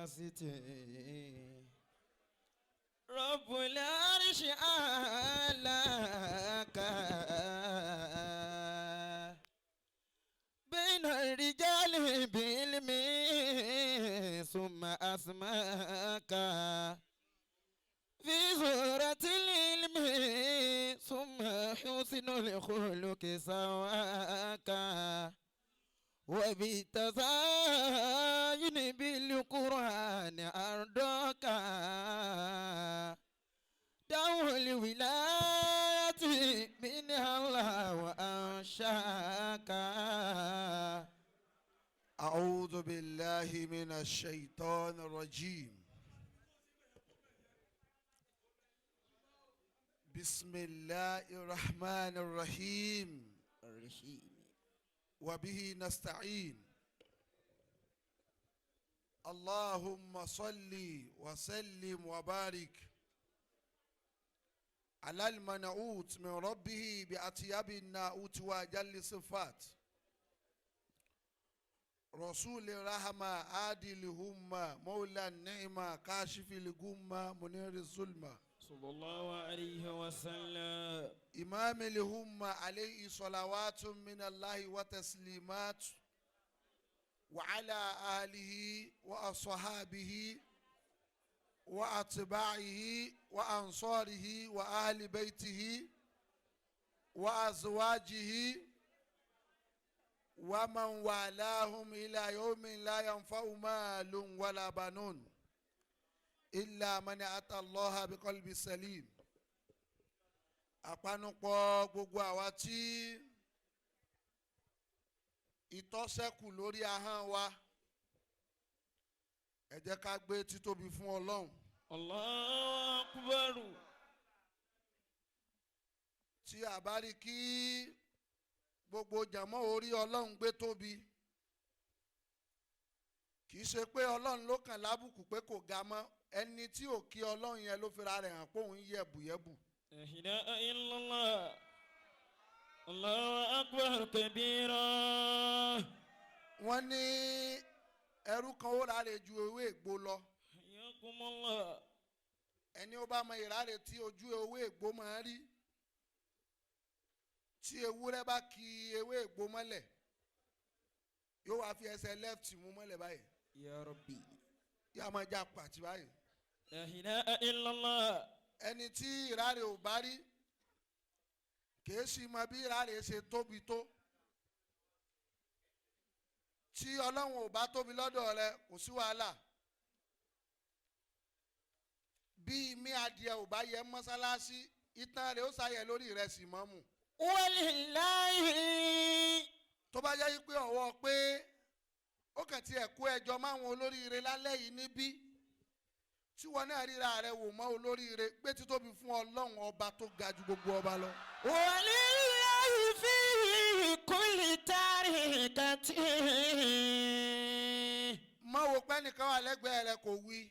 باسط رب العرش أعلاك بين الرجال بعلم ثم أسماك في سورة العلم ثم حسن الخلق سواك وبالتزاين بالقرآن أرضك دعو الولاية منها الله وأنشاك. أعوذ بالله من الشيطان الرجيم. بسم الله الرحمن الرحيم. الرحيم. وبه نستعين. اللهم صل وسلم وبارك على المنعوت من ربه بأطيب النعوت وأجل الصفات، رسول الرحمة، عادل الأمة، مولى النعمة، كاشف الغمة، منير الظلمة، صلى الله عليه وسلم، إمام الأمة، عليه صلوات من الله وتسليمات، وعلى آله وأصحابه وأتباعه وأنصاره وأهل بيته وأزواجه ومن والاهم إلى يوم لا ينفع مال ولا بنون إلا من أتى الله بقلب سليم. Àpanupọ̀ gbogbo àwa tí ìtọ́sẹ́kù lórí ahọ́n wa, ẹ jẹ́ ká gbé títóbi fún Ọlọ́run. الله أكبر. Tí a bá rí kí gbogbo jàmọ́ orí Ọlọ́run gbé tóbi, kì í ṣe pé Ọlọ́run ló kàn lábùkù pé kò ga mọ́. Ẹni tí ò kí Ọlọ́run yẹn ló fira rẹ̀ hàn pé òun yẹ̀bùyẹ̀bù. لا إله إلا الله، الله أكبر كبيرا. Wọ́n ní ẹrú kan ó ráre ju ewé ègbò lọ. حياكم الله. Ẹni ó bá mọ ìráre tí ojú ewé ègbò máa ń rí, tí ewúrẹ́ bá ki ewé ègbò mọ́lẹ̀, yóò wá fi ẹsẹ̀ left mú mọ́lẹ̀ báyìí. يا ربي. Yóò máa já pàtì báyìí. لا إله إلا الله. Ẹni tí ìráre ò bá rí kìí sì mọ bí ìráre ṣe tóbi tó. Tí Ọlọ́run ò bá tóbi lọ́dọ̀ rẹ, kò sí wàhálà. Bí imí adìẹ ò bá yẹ mọ́sálásí, itan rẹ̀ ó ṣàyẹ̀ lórí ìrẹsì mọ́mù. ولله Tó bá jẹ́ pé ọ̀wọ́ pé ó kàn tiẹ̀ kó ẹjọ́ máwọn olóríire lálẹ́ yìí níbí, tí wọn náà ríra rẹ wò mọ́ olóríire, gbé títóbi fún Ọlọ́run ọba tó ga ju gbogbo ọba lọ. ولله في كل تاركة. Má wo pé ẹnìkan wà lẹ́gbẹ̀ẹ́ rẹ kò wí.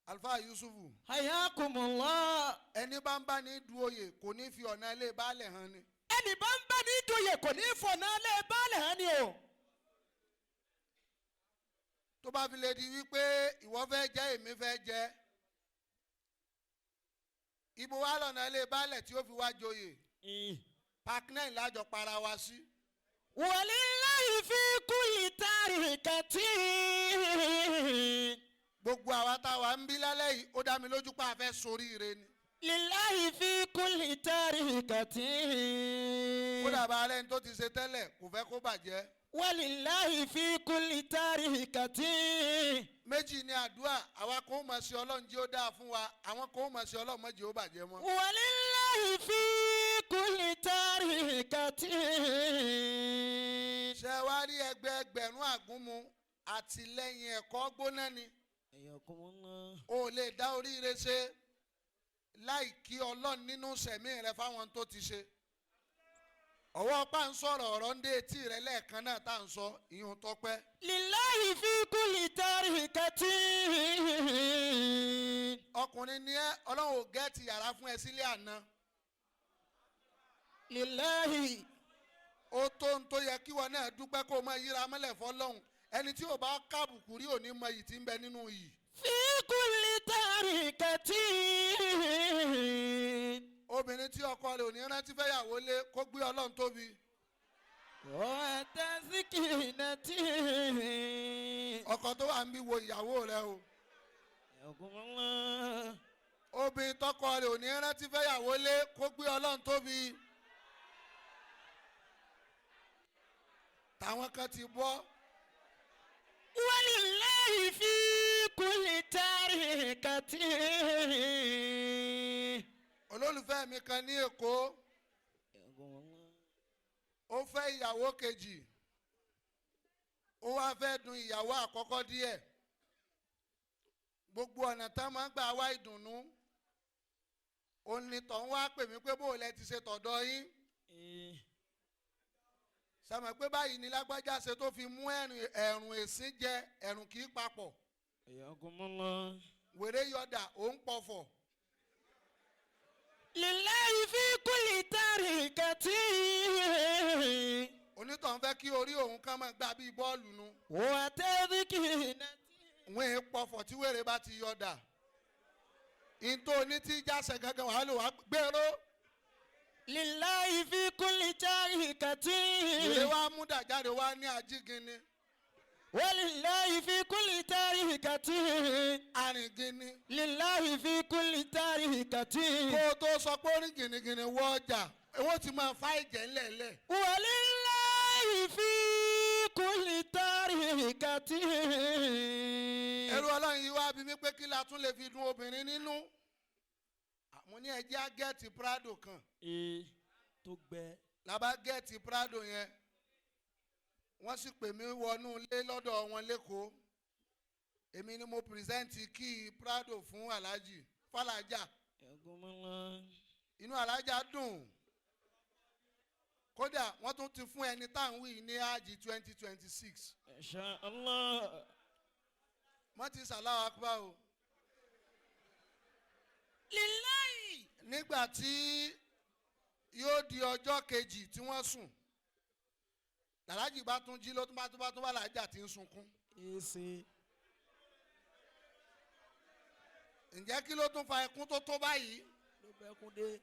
Alfa Yusufu. حياكم الله. Ẹni bá ń bá ní du oyè kò ní fi ọ̀nà ilé baálẹ̀ hàn ni. Ẹnì bá ń bá ní ìjòyè kò ní fọ̀nà lé baálẹ̀ hàn ni o. Tó bá fi lè di wípé ìwọ fẹ́ jẹ́, èmi fẹ́ jẹ́, ibo wa lọ́nà ilé baálẹ̀ tí ó fi wá joyè? Park nine lájọ para wa sí. ولله في كل تاركة. Gbogbo àwa táwa ń bí lálẹ́ yìí, ó dá mi lójú pé a fẹ́ soríire ni. لله في كل تاركة. Kódà bá alẹ́ ní tó ti ṣe tẹ́lẹ̀ kò fẹ́ kó bàjẹ́. ولله في كل تاركة. Méjì ni àdúrà: àwa kò mọ̀ sí Ọlọ́run jí ó dáa fún wa, àwọn kò mọ̀ sí Ọlọ́run mọ̀ jí ó bàjẹ́ mọ́. ولله في كل تاركة. Ṣé wàá rí ẹgbẹ́ ẹgbẹ̀rún àgúnmu àtìlẹ́yìn ẹ̀kọ́ gbóná ni. حياكم الله. O lè dá oríire ṣe láì kí Ọlọ́run nínú sẹ̀mí rẹ fáwọn tó ti ṣe. Ọwọ́ ọpá ń sọ̀rọ̀, ọ̀rọ̀ ń dé etí rẹ lẹ́ẹ̀kan náà tá à ń sọ ìyún tọpẹ́. لله في كل تاركة. Ọkùnrin ni ẹ, Ọlọ́run ò gẹ́ẹ̀tì yàrá fún ẹ sílé àná. لله Ó tó ń tó yẹ kí wọn náà dúpẹ́, kó o máa yíra mọ́lẹ̀ fọlọ́hún. Ẹni tí ò bá kábùkù rí òní mọ iyì tí ń bẹ nínú iyì. في كل تاركة. Obìnrin tí ọkọ rẹ̀ ò ní rántí fẹ́yàwó lé, kó gbé Ọlọ́run tóbi. وتسكينة. Ọkọ tó wà ń bí, wo ìyàwó rẹ o. حياكم الله. Obìnrin tọkọ rẹ̀ ò ní rántí fẹ́yàwó lé, kó gbé Ọlọ́run tóbi. Táwọn kan ti bọ́. ولله في كل تاركة. Olólùfẹ́ mi kan ní Èkó, حياكم الله. ó fẹ́ ìyàwó kejì, ó wá fẹ́ dun ìyàwó àkọ́kọ́ díẹ̀. Gbogbo ọ̀nà tá máa ń gbà wá ìdùnnú, òun ni tọ̀hún wá pè mí pé bó o lẹ ti ṣe tọ̀dọ̀ yín. Sàmọ̀ pé báyìí ni lágbájá ṣe tó fi mú ẹ̀rùn èsín jẹ, ẹ̀rùn kì í papọ̀. حياكم الله. Wèrè yọ̀dà òun pọ̀fọ̀. لله في كل تاركة. Onítọ̀hún fẹ́ kí orí òun kàn máa gbá bíi bọ́ọ̀lù nu. وتسكينة. Wọ́n èé pọ̀fọ̀ tí wèrè bá ti yọ̀dà. Ìtò oní tí jáṣẹ gangan wàá lò wá gbèrò. لله في كل تاركة. Wèrè wá mú dàjáde wá ní ajígini. ولله في كل تاركة. Arìngini. لله في كل تاركة. Kó o tó sọ pé ó rìn gìnìgìnì wọ ọjà, wọ́n ti máa fa ìjẹ́ ńlẹ̀ẹ́lẹ̀. ولله في كل تاركة. Ẹrú Ọlọ́run yìí wá bí mi pé kí la tún lè fi dun obìnrin nínú. Mo ní ẹ jẹ́ á get Prado kan. Tó gbẹ. La bá get Prado yẹn, wọ́n sì pè mí wọnú ilé lọ́dọ̀ wọn lẹ́kọ̀ọ́. Èmi ni mo present key Prado fún aláàjì fàlàjà. Inú alájà dùn, kódà wọ́n tún ti fún ẹni tá à ń wí ní àjì 2026. Insha Allah. Wọ́n ti sàláwọ̀ akpá o. Lillahi. Nígbà tí yóò di ọjọ́ kejì tí wọ́n sùn, làlájì bá tún jí, ló tún bá làájà tí ń sunkún. Èsì. Ǹjẹ́ kí ló tún fa ẹkún tó tó báyìí? Ló bẹ́kún dé.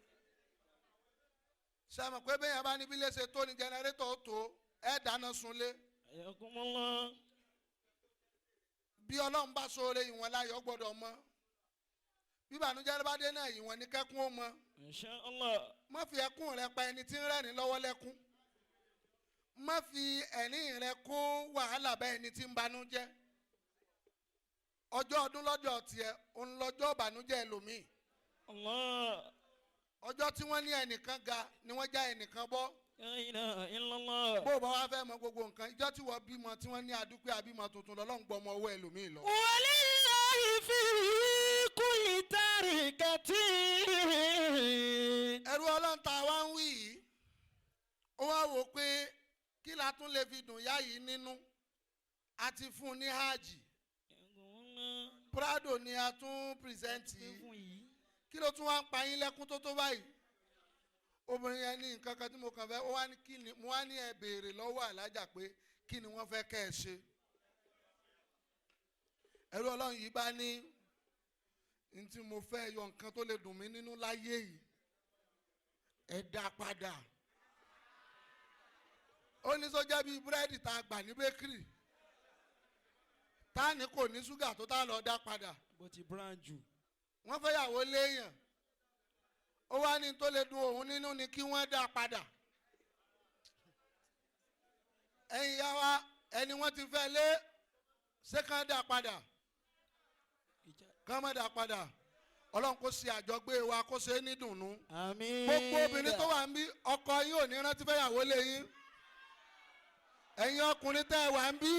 Sẹ́mi pé bẹ́ẹ̀ yẹn bá níbi léṣe tó ní generator tó ẹ̀ dáná sunlé. Ayakumullah. Bí Ọlọ́run bá ṣoore, ìwọ̀n láyọ̀ gbọ́dọ̀ mọ́. Bí ìbànújẹ́ bá dé náà, ìwọ̀n ní kẹ́kún ó mọ́. Insha Allah. Má fi ẹkún rẹ pa ẹni tí ń rẹ́rìn lọ́wọ́ lẹ́kún. Má fi ẹ̀rín rẹ kó wàhálà bá ẹni tí ń banújẹ́. Ọjọ́ ọdún lọ́jọ́ tiẹ̀, òun lọ́jọ́ ìbànújẹ́ ẹlòmíì. Allah. Ọjọ́ tí wọ́n ní ẹnìkan ga ni wọ́n já ẹnìkan bọ́. La ilaha illallah. Bó o bá wá fẹ́ mọ gbogbo nǹkan, ìjọ́ tí wọ́n bímọ tí wọ́n ní adúpẹ́ abímọ tuntun, lọ́lọ́run gbọ́ ọmọ ọwọ́ ẹlòmíì lọ. Walillahi fi kulli tarikatin. Ẹrú Ọlọ́run tá a wá ń wí yìí, ó wá wò ó pé kí la tún lè fi dùn yá yìí nínú. A ti fún un ní hajj, Prado ni a tún present yìí, kí ló tún wá ń pa yín lẹ́kún tó tó báyìí? Obìnrin yẹn ní nǹkan kan tí mo kàn fẹ́. Ó wá ní kí ni? Mo wá ní ẹ béèrè lọ́wọ́ alájà pé kí ni wọ́n fẹ́ kẹ́ ẹ ṣe. Ẹrú Ọlọ́run yìí bá ní n tí mo fẹ́ yọ, nǹkan tó lè dùn mí nínú láyé yìí, ẹ dá padà. Ó ní sọ́jà bíi búrẹ́dì tá a gbà ní bakery, tá a ní kò ní ṣúgà tó tá a lọ dá padà. Bó ti brand jù. Wọ́n fẹ́ yàwó léèyàn, ó wá ní tó lè dùn òun nínú ni kí wọ́n dá padà. Ẹ̀yin ya wa, ẹni wọ́n ti fẹ́ lé, ṣé kán dá padà? Kán má dá padà. Ọlọ́run kó ṣe àjọgbé wa, kó ṣe é ní dùnnú. Àmín. Gbogbo obìnrin tó wà ń bí, ọkọ yín ò ní rántí fẹ́yàwó lé yín. Ẹ̀yin ọkùnrin tẹ́ ẹ wà ń bí,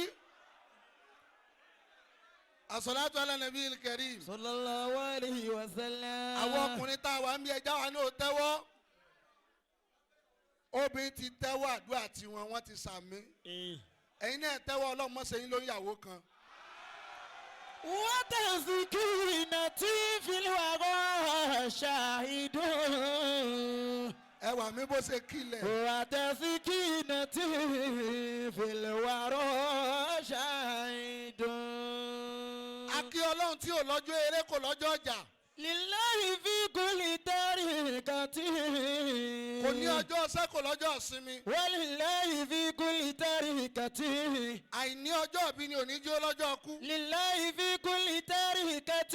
àsọ̀látù ala nabiyil karim. Sallallahu alayhi wa sallam. Àwọn ọkùnrin tá a wà ń bí, ẹja wa náà tẹ́wọ́. Obìnrin ti tẹ́wọ́ àdúrà tiwọn, wọ́n ti sàmí. Ẹ̀yin náà tẹ́wọ́. Ọlọ́run mọ́ ṣe yín lórí ìyàwó kan. وتسكينة في الورى شاهد. Ẹwà mi bó ṣe kílẹ̀. وتسكينة. في الورى شاهد. Akí ọlọ́run tí ò lọ́jọ́ eré kò lọ́jọ́ ọjà. لله في كل طريقة. Kò ní ọjọ́ ọ̀sẹ̀ kò lọ́jọ́ ìsinmi. ولله في كل طريقة. Àìní ọjọ́ ìbí ni òní jẹ́ lọ́jọ́ kú. لله في كل طريقة.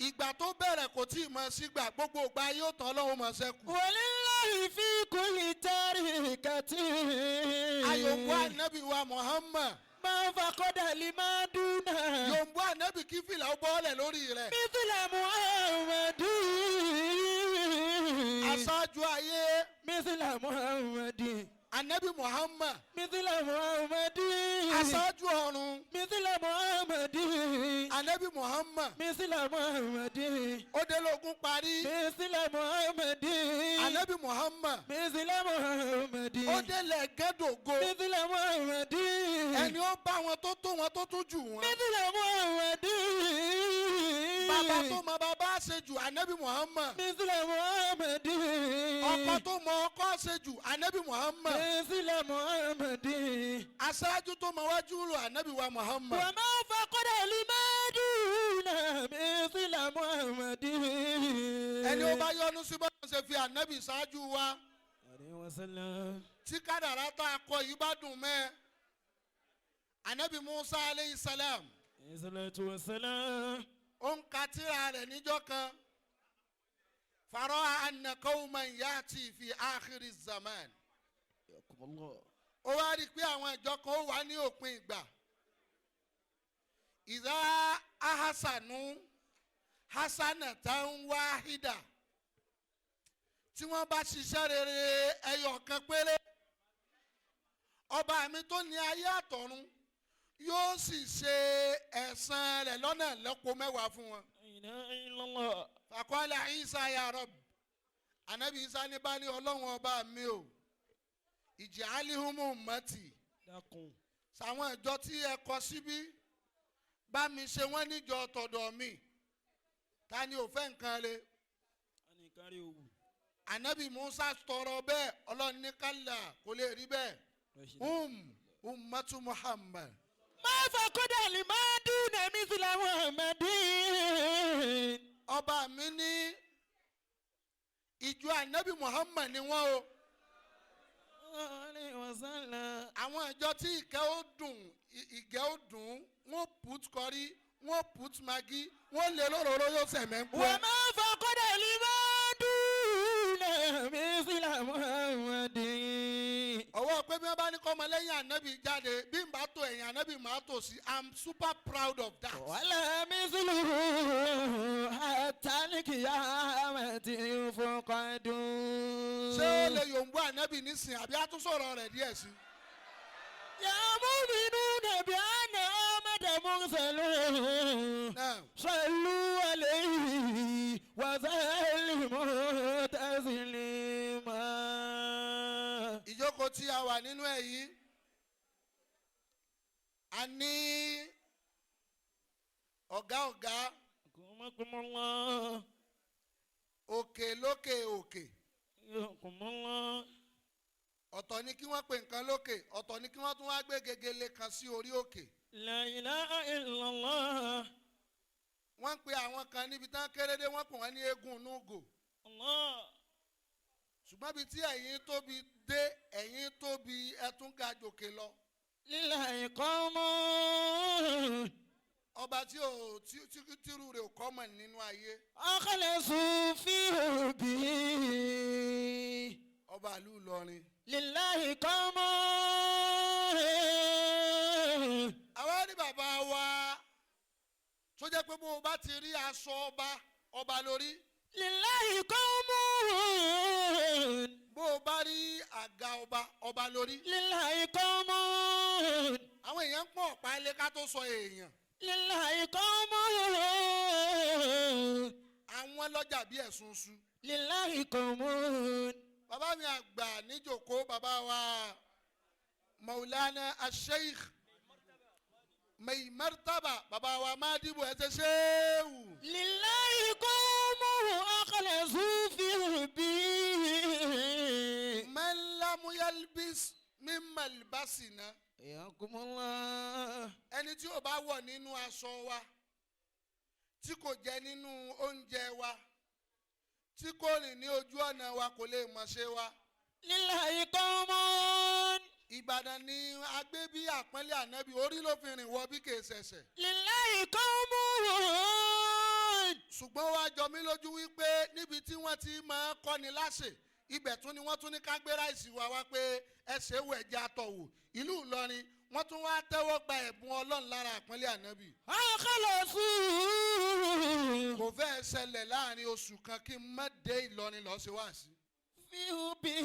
Ìgbà tó bẹ̀rẹ̀ kò tí ì mọ̀ sígbà gbogbo ìgbà yóò tán ọlọ́run mọ̀ sẹ́kù. ولله في كل طريقة. Ayòǹbó ànábì wa Muhammad. ما فقد لما دون. Yòǹbó ànábì kí fìlà ó bọ́ọ̀lẹ̀ lórí rẹ̀. مثل محمد. Aṣáájú ayé مثل محمد. ànábì Muhammad. مثل محمد. Aṣáájú ọ̀run مثل محمد. ànábì Muhammad. مثل محمد. Ó dé lógún parí. مثل محمد. Ànábì Muhammad. مثل محمد. Ó délẹ̀ gẹ́dògo. مثل محمد. Ẹni ó bá wọn tó tó wọn tó tún jù wọn. مثل محمد. Bàbá tó mọ bàbá ṣe jù ànábì Muhammad. مثل محمد. Ọkọ tó mọ ọkọ ṣe jù ànábì Muhammad. مثل محمد. Aṣáájú tó mọ wájú rò ànábì wa Muhammad. وما فقد لما دون مثل محمد. Ẹni ó bá yọ́nú sí bọ́lá ṣe fi ànábì ṣáájú wa. عليه وسلم. Tí kádàrá tá a kọ yìí bá dùn mẹ́. Ànábì Musa aleyhi salam. عليه الصلاة والسلام. Ó ń ka tírà rẹ̀ níjọ́ kan. Fara'a anna qawman ya'ti fi akhiri zaman. حياكم الله. Ó wá rí i pé àwọn ìjọ kan ó wà ní òpin ìgbà. Idha ahasanu hasanatan wahida. Tí wọ́n bá ṣiṣẹ́ rere ẹyọ kan péré. Ọba mi tó ní ayé àtọ̀run yóò sì ṣe ẹ̀san rẹ̀ lọ́nà lọ́pọ̀ mẹ́wàá fún wọn. لا إله إلا الله. Faqala Isa ya Rabb. Ànábì Isa ní bá ní ọlọ́run ọba mi o. Ij'alhum ummati. Dákun. Sàwọn ìjọ tí ẹ kọ síbí bá mi ṣe wọ́n níjọ tọ̀dọ̀ mi. Ta ni ò fẹ́ nǹkan re? A ní kárí owó. Ànábì Musa tọrọ bẹ́ẹ̀ ọlọ́run ní kálá kò lè rí bẹ́ẹ̀. Ummatu Muhammad. ما فقد لما دون مثل محمد. Ọba mi ní ìjọ Ànábì Muhammad ni wọ́n o. عليه وسلم. Àwọn ìjọ tí ìkẹ́ ó dùn ìgẹ́ ó dùn wọ́n put curry wọ́n put maggi wọ́n lè lóróró yóò sẹ̀mẹ́ ń pẹ́. وما فقد لما دون مثل محمد. Ọwọ́ pé bí wọ́n bá ní kọ́ ọmọ lẹ́yìn ànábì jáde bí n bá tó ẹ̀yìn ànábì máa tò sí. I'm super proud of that. ولا مثله حتى القيامة فقد. Ṣé ó lè yòǹbó ànábì nísìn àbí àtúnṣọ̀rọ̀ rẹ̀ díẹ̀ sí? يا مؤمنون بأن أحمد مرسل. Náà صلوا عليه وسلموا تسليما. Ìjókòó tí a wà nínú ẹ̀ yìí a ní ọ̀gá ọ̀gá أكرمكم الله. Òkè lókè òkè. حياكم الله. Ọ̀tọ̀ ni kí wọ́n pe nǹkan lókè, ọ̀tọ̀ ni kí wọ́n tún wá gbé gegele kan sí orí òkè. لا إله إلا الله. Wọ́n ń pe àwọn kan níbi tán kéré dé, wọ́n pè wọ́n ní eégún núgò. الله. Ṣùgbọ́n ibi tí ẹ̀yin tóbi dé, ẹ̀yin tóbi ẹ̀tún ga jòkè lọ. لله قوم. Ọba tí ò tí tí tírú rẹ̀ ò kọ́ mọ̀ nínú ayé. أخلصوا في حبه. Ọba ìlú Ìlọrin. لله قوم. Àwa rí bàbá wa tó jẹ́ pé bó o bá ti rí aṣọ ọba ọba lórí. لله قوم. Bó o bá rí àga ọba ọba lórí. لله قوم. Àwọn èèyàn ń pọ̀n ọ̀pá ilé ká tó sọ èèyàn. لله قوم. Àwọn lọ́jà bí ẹ̀sùn su. لله قوم. Bàbá mi àgbà níjòkó, bàbá wa Maulana Asheikh Mai Martaba, bàbá wa Madibu ẹsẹ ṣéwù. لله قوم أخلصوا في حبه. Man lam yalbis Min malbasina. حياكم الله. Ẹni tí ò bá wọ̀ nínú aṣọ wa, tí kò jẹ nínú oúnjẹ wa, tí kò rìn ní ojú ọ̀nà wa, kò lè mọ̀ ṣe wa. لله قوم. Ìbàdàn ni agbé bí àpọ́nlé ànábì, orí ló fi rìn wọ bí kìí ṣẹ̀ṣẹ̀. لله قوم. Ṣùgbọ́n wá jọ mí lójú wípé níbi tí wọ́n ti máa kọ́ni láṣẹ, ibẹ̀ tún ni wọ́n tún ní ká gbé rice wa wá pé ẹsẹ̀ wò, ẹ̀jẹ̀ àtọ̀wò. Ìlú Ìlọrin, wọ́n tún wá tẹ́wọ́ gba ẹ̀bùn Ọlọ́run lára àpọ́nlé ànábì. أخلصوا. Kò fẹ́ ṣẹlẹ̀ láàrin oṣù kan kí n má dé Ìlọrin lọ́ọ́ ṣe wáàsí. في حبه.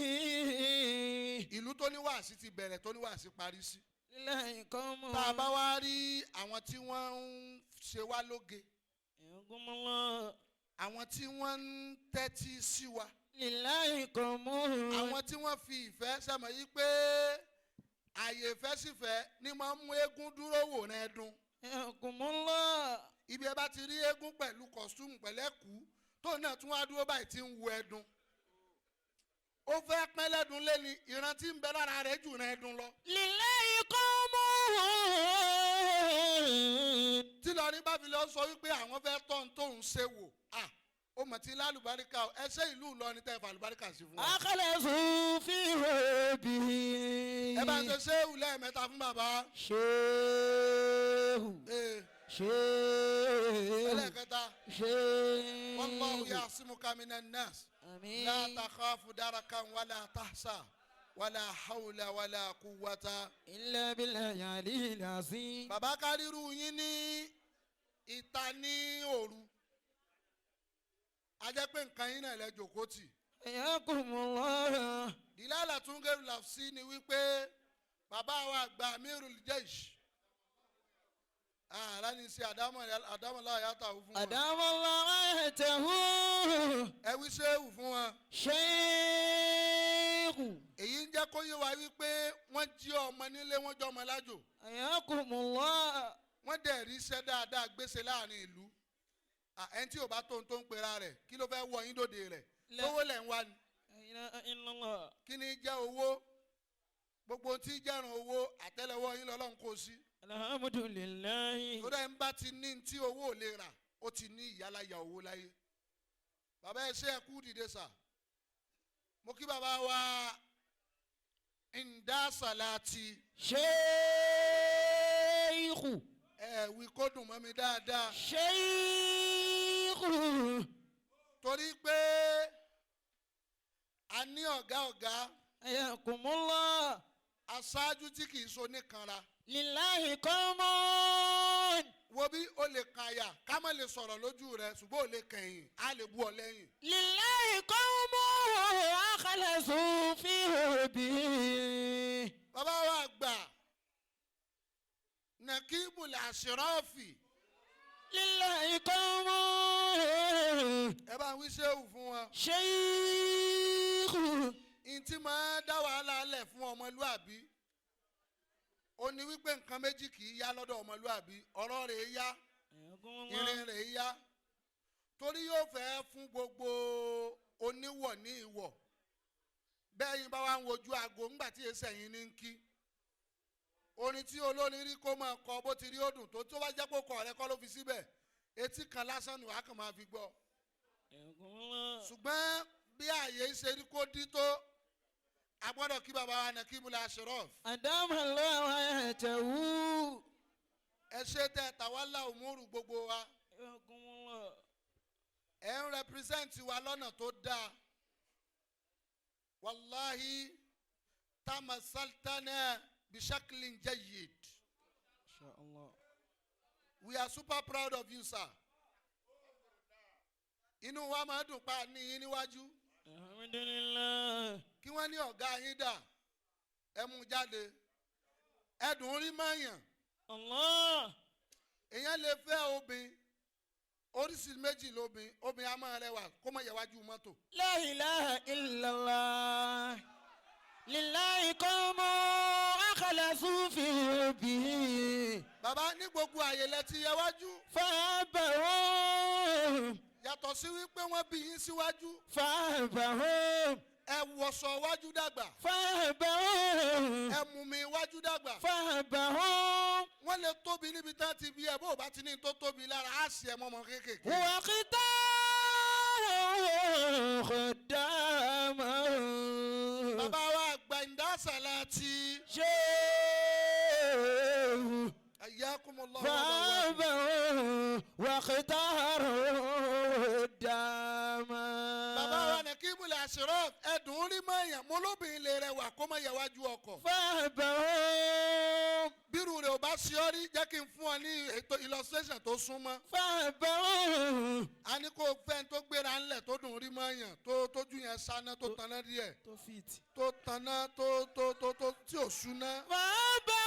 Ìlú tó ní wáàsí ti bẹ̀rẹ̀, tó ní wáàsí parí sí. لله قوم. Tá a bá wá rí àwọn tí wọ́n ń ṣe wá lóge, حياكم الله. àwọn tí wọ́n ń tẹ́tí sí wa, لله قوم. àwọn tí wọ́n fi ìfẹ́ sẹ́mọ̀ yí pé àyè ìfẹ́ sífẹ́ ní máa ń mú eégún dúró wò rẹ̀ dùn. حياكم الله. Ibi ẹ bá ti rí eégún pẹ̀lú costume pẹ̀lẹ́kù tó náà tún wá dúró báyìí tí ń wo ẹdun, ó fẹ́ pẹ́lẹ́dùn lẹ́ni ìran tí ń bẹ lára rẹ̀ jù rẹ̀ dùn lọ. لله قوم. Tí lọrin bá fi lọ sọ wípé àwọn fẹ́ tọ́ ń tóun ṣe wò à, ó mọ̀ tí lálùbáríkà o. Ẹ ṣe ìlú Ìlọrin tẹ́ fàlùbáríkà sí fún wa. أخلصوا في حبه. Ẹ bá ń ṣe ṣéwù lẹ́ẹ̀mẹ́ta fún bàbá. شيخ. Ee, شيخ. ẹlẹ́ẹ̀kẹta. شيخ. Wallahu ya'simuka minan nas. آمين. La takhafu darakan wala tahsa wala hawla wala quwwata. إلا بالله العلي العظيم. Bàbá, kárírù yín ní ìta ní òru, a jẹ́ pé nǹkan yín náà lẹ jòkó tì. حياكم الله. Dìlálà tún gẹ́rù làfsí ni wípé bàbá wa àgbà Amirul Jaish ààrẹ ní sí àdámọ̀ láyàtà fún wọn. أدام الله حياته. Ẹ wí ṣéwù fún wọn. شيخ. Èyí ń jẹ́ kó yé wa wípé wọ́n jí ọmọ nílé, wọ́n jọ ọmọ lájò. حياكم الله. Wọ́n dẹ̀ rí iṣẹ́ dáadáa gbèsè láàrin ìlú. À, ẹni tí ò bá tó ń pera rẹ̀, kí ló fẹ́ wọ yín dòde rẹ̀? Lówó lẹ̀ ń wá ni. لا إله إلا الله. Kí ni jẹ́ owó? Gbogbo tí jẹ́rùn owó, àtẹ́lẹwọ́ yín lọ́lọ́run kó sí. الحمد لله. Torí ẹ̀ ń bá ti ní tí owó ò lè rà, ó ti ní ìyálàyà owó láyé. Bàbá, ẹ ṣe, ẹ kú dìde sà. Mo kí bàbá wa Ndá Sàláàtì. شيخ. Ẹ wí kó dùn mọ́ mi dáadáa. شيخ. Torí pé a ní ọ̀gá ọ̀gá, حياكم الله. aṣáájú tí kì í so níkanra. لله قوم. Wo bí o lè kan àyà ká má lè sọ̀rọ̀ lójú rẹ, ṣùgbọ́n o lè kẹ̀yìn, á lè bú ọ lẹ́yìn. لله قوم أخلصوا في حبه. Bàbá wa àgbà Nakibul Ashrafi. لله قوم. Ẹ bá ń wí ṣéwù fún wọn. شيخ. Ntí máa dá wàhálà lẹ̀ fún ọmọlúàbí ó ní wípé nǹkan méjì kì í yá lọ́dọ̀ ọmọlúàbí: ọ̀rọ̀ rẹ̀ yá, ìrìn rẹ̀ yá, torí yóò fẹ́ fún gbogbo oníwọ̀ ní ìwọ̀. Bẹ́ẹ̀ yín bá wá ń wojú aago ńgbà tí èsì ẹ̀yìn ní ń kí orin tí olórin rí kó máa kọ bó ti rí ó dùn tó, tó bá jẹ́ kó kọ rẹ kọ́ ló fi síbẹ̀, etí kan lásán ni wàá kàn máa fi gbọ́. Ṣùgbọ́n bí ààyè ṣe rí kó dí tó, a gbọ́dọ̀ kí bàbá wa Nakibul Ashraf. أدام الله حياته. Ẹ ṣe tẹ tàwálà òmùrù gbogbo wa. حياكم الله. Ẹ ń represent wa lọ́nà tó dáa. Wàláhi tamasaltana bishaklin jayyid. إن شاء الله. We are super proud of you, sir. Inú wa máa dùn pa ní yín níwájú. الحمد لله. Kí wọ́n ní ọ̀gá yín dà, ẹ mú jáde, ẹ̀dùn rí mọ̀yàn. الله. Èèyàn lè fẹ́ obìnrin oríṣi méjì lóbìn. Obìnrin á máa rẹwà kó má yẹ wájú mọ́tò. لا إله إلا الله. لله قوم أخلصوا في حبه. Bàbá, ní gbogbo àyè lẹ ti yẹ wájú. فأبوا. Yàtọ̀ sí wípé wọ́n bí yín síwájú. فأبوا. Ẹ wọṣọ wájú dàgbà. فأبوا Ẹ mú mi wájú dàgbà. فأبوا Wọ́n lè tóbi níbi tá ti bí ẹ bó o bá ti ní tó tóbi lára á sì ẹ mọ́mọ́ kéékèèké. واختاروا خدامه. Bàbá wa àgbà Ìndásàlátì. شيخ. Ayyakumullahu. فأبوا واختاروا خدامه. Bàbá wa Nakibul Ashraf ẹ̀dùn rí mọ́ èèyàn mo lóbìnrin lè rẹwà kó mọ̀ yẹ wájú ọkọ̀. فأبوا Bírú rẹ̀ ò bá ṣe ọ́ rí jẹ́ kí n fún ọ ní ètò illustration tó súnmọ́. فأبوا A ní kó o fẹ́ tó gbéra ńlẹ̀ tó dùn rí mọ́ èèyàn tó tójú yẹn sáná tó taná díẹ̀ tó fit. tó taná tó tó tó tó tí ò súná. فأبوا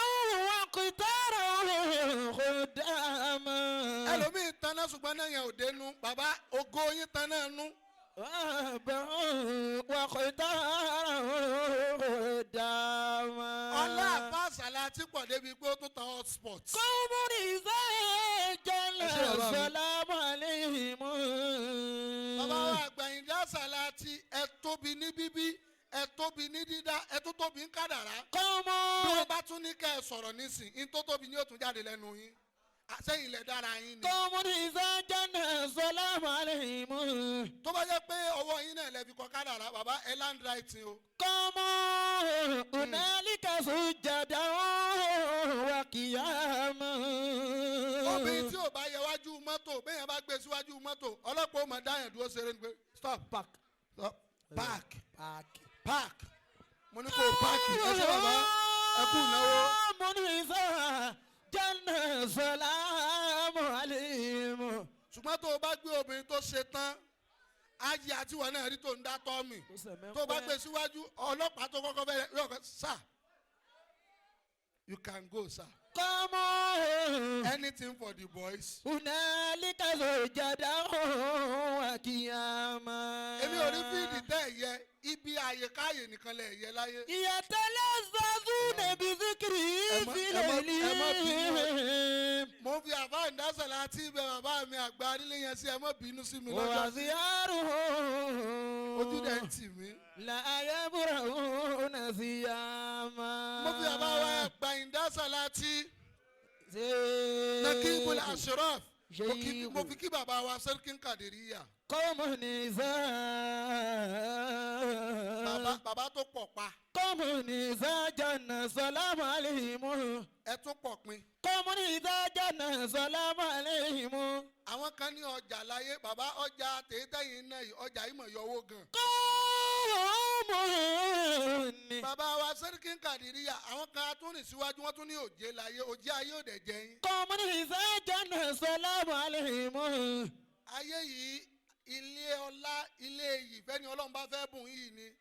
واختاروا خدامه. Ẹlòmíì taná ṣùgbọ́n náà yẹn ò dénú bàbá ògo yín taná nú. فأبوا واختاروا خدامه. Ọlá àfàsàlà tí pọ̀ débi pé ó tún tan hotspot. قوم إذا جل Ẹ ṣé bàbá mi. السلام عليهم. Bàbá wa àgbà Ìndásàlátì ẹ tóbi ní bíbí ẹ tóbi ní dídá ẹ tún tóbi ní kádàrá. قوم Bí wọ́n bá tún ní kẹ́ ẹ sọ̀rọ̀ nísìn ní tó tóbi ní ó tún jáde lẹ́nu yín. Àsẹ́yìn ilẹ̀ dára yín ni. قوم إذا جل السلام عليهم. Tó bá jẹ́ pé ọwọ́ yín náà lẹ fi kọ kádàrá bàbá ẹ land writing o. قوم هنالك سجدا وقياما. Obìnrin tí ò bá yẹ wájú mọ́tò béèyàn bá gbé síwájú mọ́tò ọlọ́pàá ó máa dáyàn dúró ṣeré ni pé stop Park. stop park Park. Park mo ní kó o park ẹ ṣé bàbá ẹ kú ìnáwó. قوم إذا جل السلام عليهم. Ṣùgbọ́n tó o bá gbé obìnrin tó ṣe tán ayé àtiwọ̀ náà rí tó ń dá tọ́ mi tó o bá gbé síwájú ọlọ́pàá tó kọ́kọ́ bẹ̀rẹ̀ yóò kọ́, "Sir, you can go, sir." قوم Anything for the boys. هنالك سجدا وقياما. Èmi ò rí field tẹ́ ẹ̀ yẹ ibi àyèkáyè nìkan lẹ̀ yẹ láyé. يتلذذون بذكره في Ẹ má bínú. ليلهم. Mo fi àbá Ìdásàlá tí ibẹ̀ bàbá mi àgbà arílẹ̀ yẹn sí ẹ má bínú sí mi lọ́jọ́ sí. وزيارهم Ojú dẹ̀ ń tì mí. لا يبرؤون صياما. Mo fi bàbá wa àgbà Ìdásàlá tí Nakibul Ashraf mo fi kí bàbá wa Sẹ́ríkìn Kàdíríyà. قوم نزاع. Bàbá bàbá tó pọ̀ pa قوم إذا جن السلام عليهم. Ẹ tún pọ̀ pin. قوم إذا جن السلام عليهم. Àwọn kan ní ọjà láyé bàbá ọjà tètèyìn náà yìí ọjà yìí mọ̀ yọ owó gan. قوم Bàbá wa Sẹ́ríkìn Kàdíríyà àwọn kan tún rìn síwájú wọ́n tún ní òjé láyé òjé ayé òdẹ̀ jẹ́yìn. قوم إذا جن السلام عليهم. Ayé yìí ilé ọlá ilé yìí fẹ́ni ọlọ́run bá fẹ́ bùn yìí ni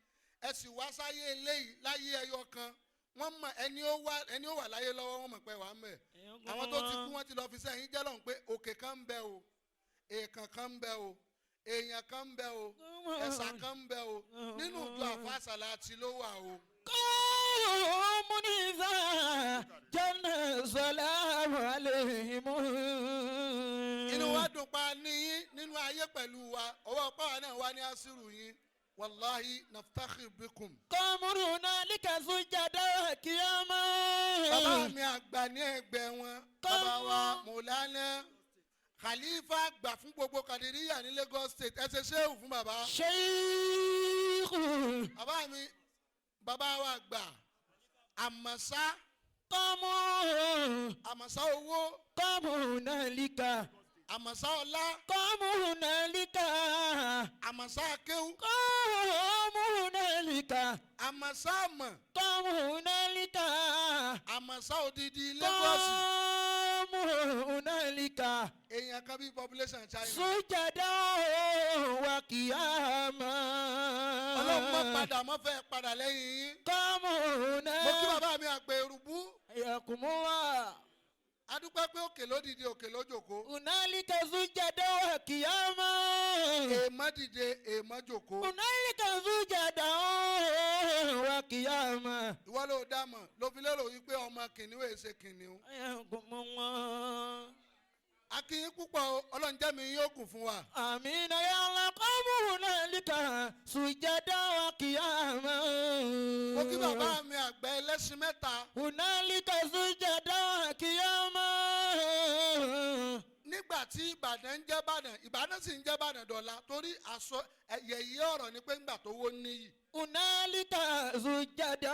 ẹ sì wá sáyé eléyìí láyé ẹyọ kan wọ́n mọ̀ ẹni ó wà ẹni ó wà láyé lọ́wọ́ wọ́n mọ̀ pé wàá mẹ̀ àwọn tó ti kú wọ́n ti lọ fi sẹ́yìn jẹ́ lọ́hùn pé òkè kan ń bẹ o èèkàn kan ń bẹ o èèyàn kan ń bẹ o ẹ̀sà kan ń bẹ o nínú ìjọ àfàsàlà àti ló wà o. قوم إذا جن السلام عليهم. Inú wa dùn pa níyín nínú ayé pẹ̀lú wa ọwọ́ pàwọn náà wá ní àṣírù yín wàláhi naftakhir bikum. قوم هنالك سجدا قياما. Bàbá mi àgbà ní ẹgbẹ́ wọn bàbá wa Mọ̀lánà Khalifa àgbà fún gbogbo Kàdíríyà ní Lagos State ẹ ṣe ṣéwù fún bàbá. شيخ. Bàbá mi bàbá wa àgbà àmọ̀sá قوم àmọ̀sá owó قوم هنالك àmọ̀sá ọlá قوم هنالك àmọ̀sá akéwú قوم هنالك àmọ̀sá àmọ̀ قوم هنالك àmọ̀sá odidi Lagos قوم هنالك èèyàn kan bíi population China. سجدا وقياما. Ọlọ́run mọ́ padà mọ́ fẹ́ padà lẹ́yìn yín. قوم Mo kí هنالك bàbá mi àgbẹ̀ èrùbú حياكم الله. Adúpẹ́ pé òkè ló dìde òkè ló jòkó. هنالك سجدا وقياما. Èèmọ́ dìde èèmọ́ jòkó. هنالك سجدا وقياما. Ìwọ ló dá mọ̀ ló fi lérò wípé ọmọ kìnìún èsè kìnìún. حياكم الله. Akínyín púpọ̀ o, ọlọ́run jẹ́ mi yóò kù fún wa. آمين يا الله. قوم هنالك سجدا وقياما. Mo kí bàbá mi àgbà ẹlẹ́sìn mẹ́ta. هنالك سجدا وقياما. Nígbà tí Ìbàdàn ń jẹ́ Ìbàdàn, Ìbàdàn sì ń jẹ́ Ìbàdàn dọ̀la, torí àsọ yẹ̀yẹ́ ọ̀rọ̀ ni pé ńgbà tó wó níyì. هنالك سجدا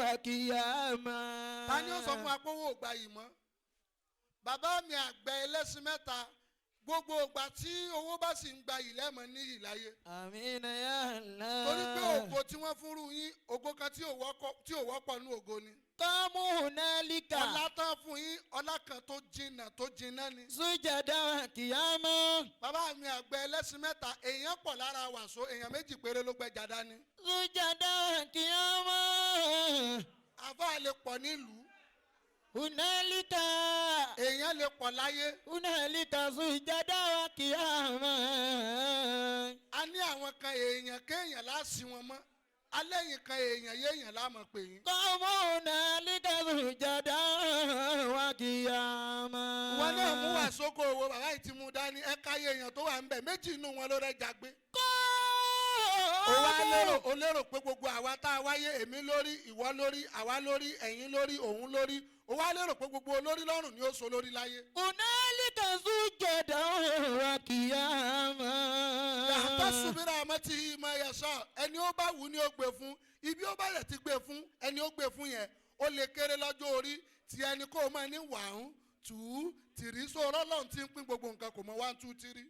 وقياما. Ta ni ó sọ fún wa pé owó ò gba yìí mọ́? Bàbá mi àgbà ẹlẹ́sìn mẹ́ta, gbogbo ìgbà tí owó bá sì ń gba yìí lẹ́mọ̀ níyì láyé. آمين يا الله. Torí pé ògo tí wọ́n fúnrú yín, ògo kan tí ò wọ́pọ̀ nú ògo ni. قاموا هنالك. Ọlá tán fún yín, ọlá kan tó jìnnà tó jìnnà ni. سجدا وقياما. Bàbá mi àgbà ẹlẹ́sìn mẹ́ta, èèyàn pọ̀ lára wàsó, èèyàn méjì péré ló gbẹ́jà dání. سجدا وقياما. Àfáà lè pọ̀ nílùú, هنالك. èèyàn lè pọ̀ láyé. هنالك سجدا وقياما. A ní àwọn kan èèyàn kéèyàn láàsì wọn mọ́, alẹ́yìn kan èèyàn yéèyàn láàmọ̀ pé yín. قاموا هنالك سجدا وقياما. Wọn náà mú wà sóko owó, bàbá yìí ti mú dání, ẹ̀ka èèyàn tó wà ń bẹ̀, méjì inú wọn ló rẹ̀ jágbé. Ó wá lérò, ó lérò pé gbogbo àwa tá a wáyé, èmi lórí, ìwọ lórí, àwa lórí, ẹ̀yin lórí, òun lórí, ó wá lérò pé gbogbo olórí lọ́rùn ni ó so lórí láyé. هنالك سجدا وقياما. Yàtọ̀ subira àmọ́ tí ìmọ̀ ẹ̀yà sọ, ẹni ó bá wù ní ó gbé fún, ibi ó bá rẹ̀ ti gbé fún, ẹni ó gbé fún yẹn ó lè kéré lọ́jọ́ orí tí ẹni kó o máa ní one two three. So ọlọ́run ti ń pín gbogbo nǹkan, kò mọ one two three,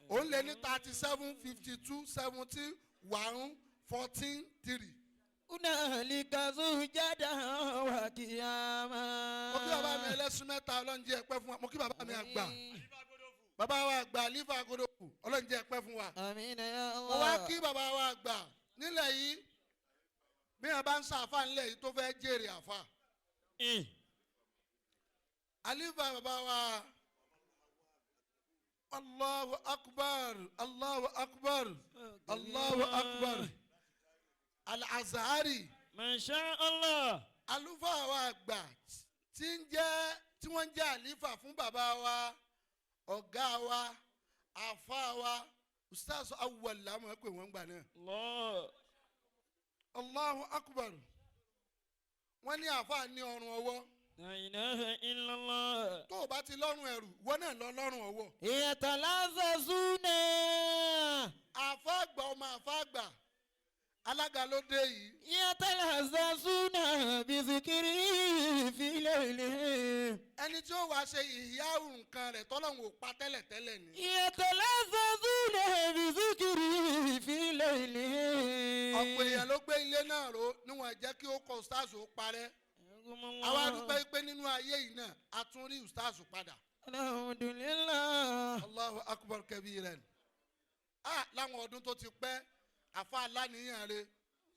òun lè ní 37 52 17 1 14 3. هنالك سجدا وقياما. Mo kí bàbá mi ẹlẹ́sìn mẹ́ta, ọlọ́run jẹ́ ẹ pẹ́ fún wa. Mo kí bàbá mi àgbà, bàbá wa àgbà Alifa Agodoku, ọlọ́run jẹ́ ẹ pẹ́ fún wa. آمين يا Mo wá الله. kí bàbá wa àgbà nílẹ̀ yìí, bí wọn bá ń sàfà nílẹ̀ yìí tó fẹ́ jèrè àfà. Alifa bàbá wa, Allahu akbar, Allahu akbar, Allahu akbar, Al-Azhari. Masha Allah. Àlùfáà wa àgbà tí ń jẹ́, tí wọ́n ń jẹ́ àlífà fún bàbá wa, ọ̀gá wa, àfáà wa, Ustaz Awwal làwọn ẹ̀ pé wọ́n gbà náà. Allah. Allahu akbar. Wọ́n ní àfáà ní ọrùn ọwọ́. La ilaha illallah. Tó o bá ti lọ́rùn ẹ̀rù, wọ́n náà lọ lọ́rùn ọwọ́. يتلذذون. Àfáà àgbà, ọmọ àfáà àgbà, alága ló dé yìí. يتلذذون بذكره في ليله. Ẹni tí ó wàá ṣe ìyáwó nǹkan rẹ̀ tọ́lọ́hún ò pa tẹ́lẹ̀tẹ́lẹ̀ ni. يتلذذون بذكره في ليله. Ọ̀pọ̀ èèyàn ló gbé ilé náà ró níwọ̀n jẹ́ kí ó kọ ustaz ó parẹ́. Àwa dúpẹ́ pé nínú ayé yìí náà a tún rí ustaz padà. Alhamdulillah. Allahu akbar kabiran. A láwọn ọdún tó ti pẹ́, àfa aláníyàn re,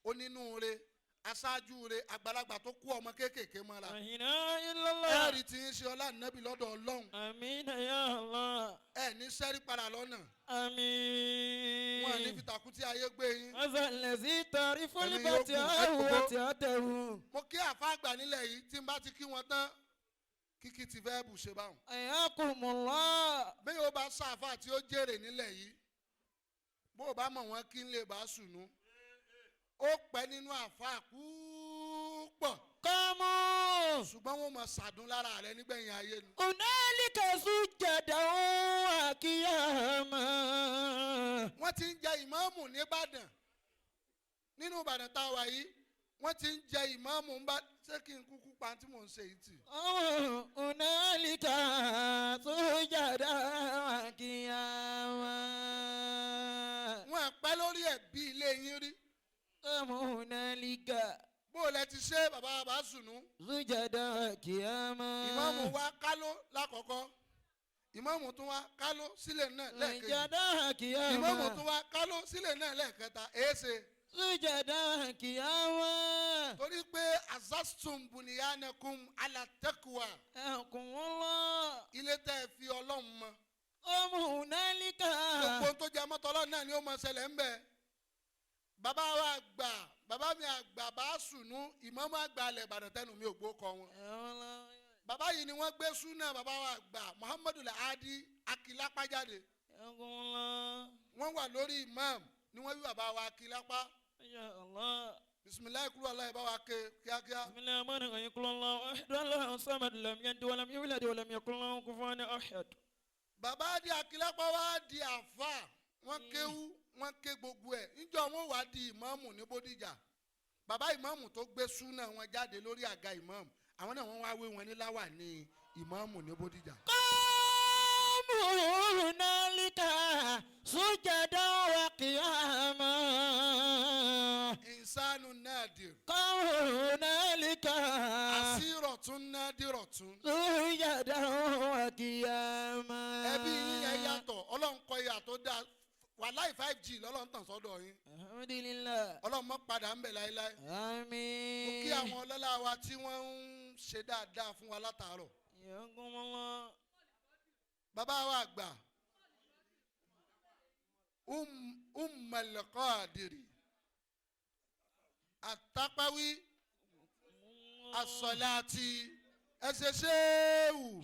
onínúure, aṣáájú re, àgbàlagbà tó kú ọmọ kéékèèké mọ́ra. La ilaha illallah. Ẹ̀rí tí ń ṣe ọlá nẹ́bí lọ́dọ̀ Ọlọ́run. Àmín ya Allah. Ẹ ní sẹ́rí padà lọ́nà. Àmín. Wọn ní fitakú tí ayé gbé yín. Azalẹ̀sí tọrí Ẹ̀mí fúlíbàtì yóò kù, ẹ ọ̀hún kò àti ọ̀tẹ̀wù. Mo kí àfa àgbà nílẹ̀ yìí, tí n bá ti kí wọn tán, kíkí ti fẹ́ bù ṣe báwọn. Ayakumullah. Bí yóò bá sáfà tí ó jèrè nílẹ̀ yìí, bó o bá mọ̀ wọ́n kí n lè bá sùnú, ó pẹ́ nínú àfa púpọ̀. Kọ́mú. Ṣùgbọ́n wọ́n mọ̀ sàdún lára rẹ nígbẹ̀yìn ayé ni. Unalika sujadan wa qiyama. Wọ́n ti ń jẹ ìmáàmù nìbàdàn, nínú Ìbàdàn tá a wà yìí, wọ́n ti ń jẹ ìmáàmù ń bá ṣé kí n kúkú pa tí mò ń ṣe yìí tì. Unalika sujadan wa qiyama. Wọ́n pẹ́ lórí ẹ̀ bí ilé yín rí. Kọ́mú unalika Bó o lẹ ti ṣe bàbá bàbá sùnú. sujadan wa qiyama. Ìmáàmù wa kálọ́ lákọ̀ọ́kọ́, ìmáàmù tún wá kálọ́ sílẹ̀ náà lẹ́ẹ̀kejì, Sujadan wa qiyama. ìmáàmù tún wá kálọ́ sílẹ̀ náà lẹ́ẹ̀kẹta, èéṣe. Sujadan wa qiyama. Torí pé azastum buniyanakum ala taqwa. Ayakumullah. Ilé tẹ́ ẹ fi Ọlọ́run mọ. Kọ́mú unalika. Gbogbo tó jẹ mọ́tò Ọlọ́run náà ni ó máa ṣẹlẹ̀ ń bẹ̀. Bàbá wa àgbà, bàbá mi àgbà bá sùnú, ìmáàmù àgbà alẹ̀ Ìbàdàn tẹnu mi ò gbó kọ wọn. Bàbá yìí ni wọ́n gbé súnà bàbá wa àgbà Muhammadu Lahadi Akilapa jáde. Wọ́n wà lórí imam Ni wọ́n wí bàbá wa kí lápá. Ya Allah. Bisimilayi kúrò aláì bá wa ké kíákíá. Bismillahi rahmani rahim. Qul Allahu ahad. Allahu samad. Lam yalid wa lam yulad wa lam yakul lahu kufuwan ahad. Bàbá di Akílápá wá di àfà, wọ́n kéwú, wọ́n ké gbogbo ẹ̀. Níjọ́ wọn wá di ìmáàmù ní Bódìjà. Bàbá ìmáàmù tó gbé súnà wọn jáde lórí àga ìmáàmù, àwọn náà wọ́n wá wé wọn ní láwà ní ìmáàmù ní Bódìjà. قاموا هنالك سجدا وقياما. Ìsánú nadir. قاموا هنالك Àsírọ̀tún nádirọ̀tún. سجدا وقياما. Ẹbí yín yẹn yàtọ̀, Ọlọ́run kọ ìyà tó dáa. Wàláì 5G lọ́lọ́run tàn sọ́dọ̀ yín. Alhamdulillah. Ọlọ́run mọ́ padà ń bẹ̀ láéláé. Mo Àmín. kí àwọn ọlọ́lá wa tí wọ́n ń ṣe dáadáa fún wa látàárọ̀. Yakumullah. Bàbá wa àgbà Ummul Qadiri Àtàpáwí Asọ̀láàtì ẹsẹ̀ ṣéwù.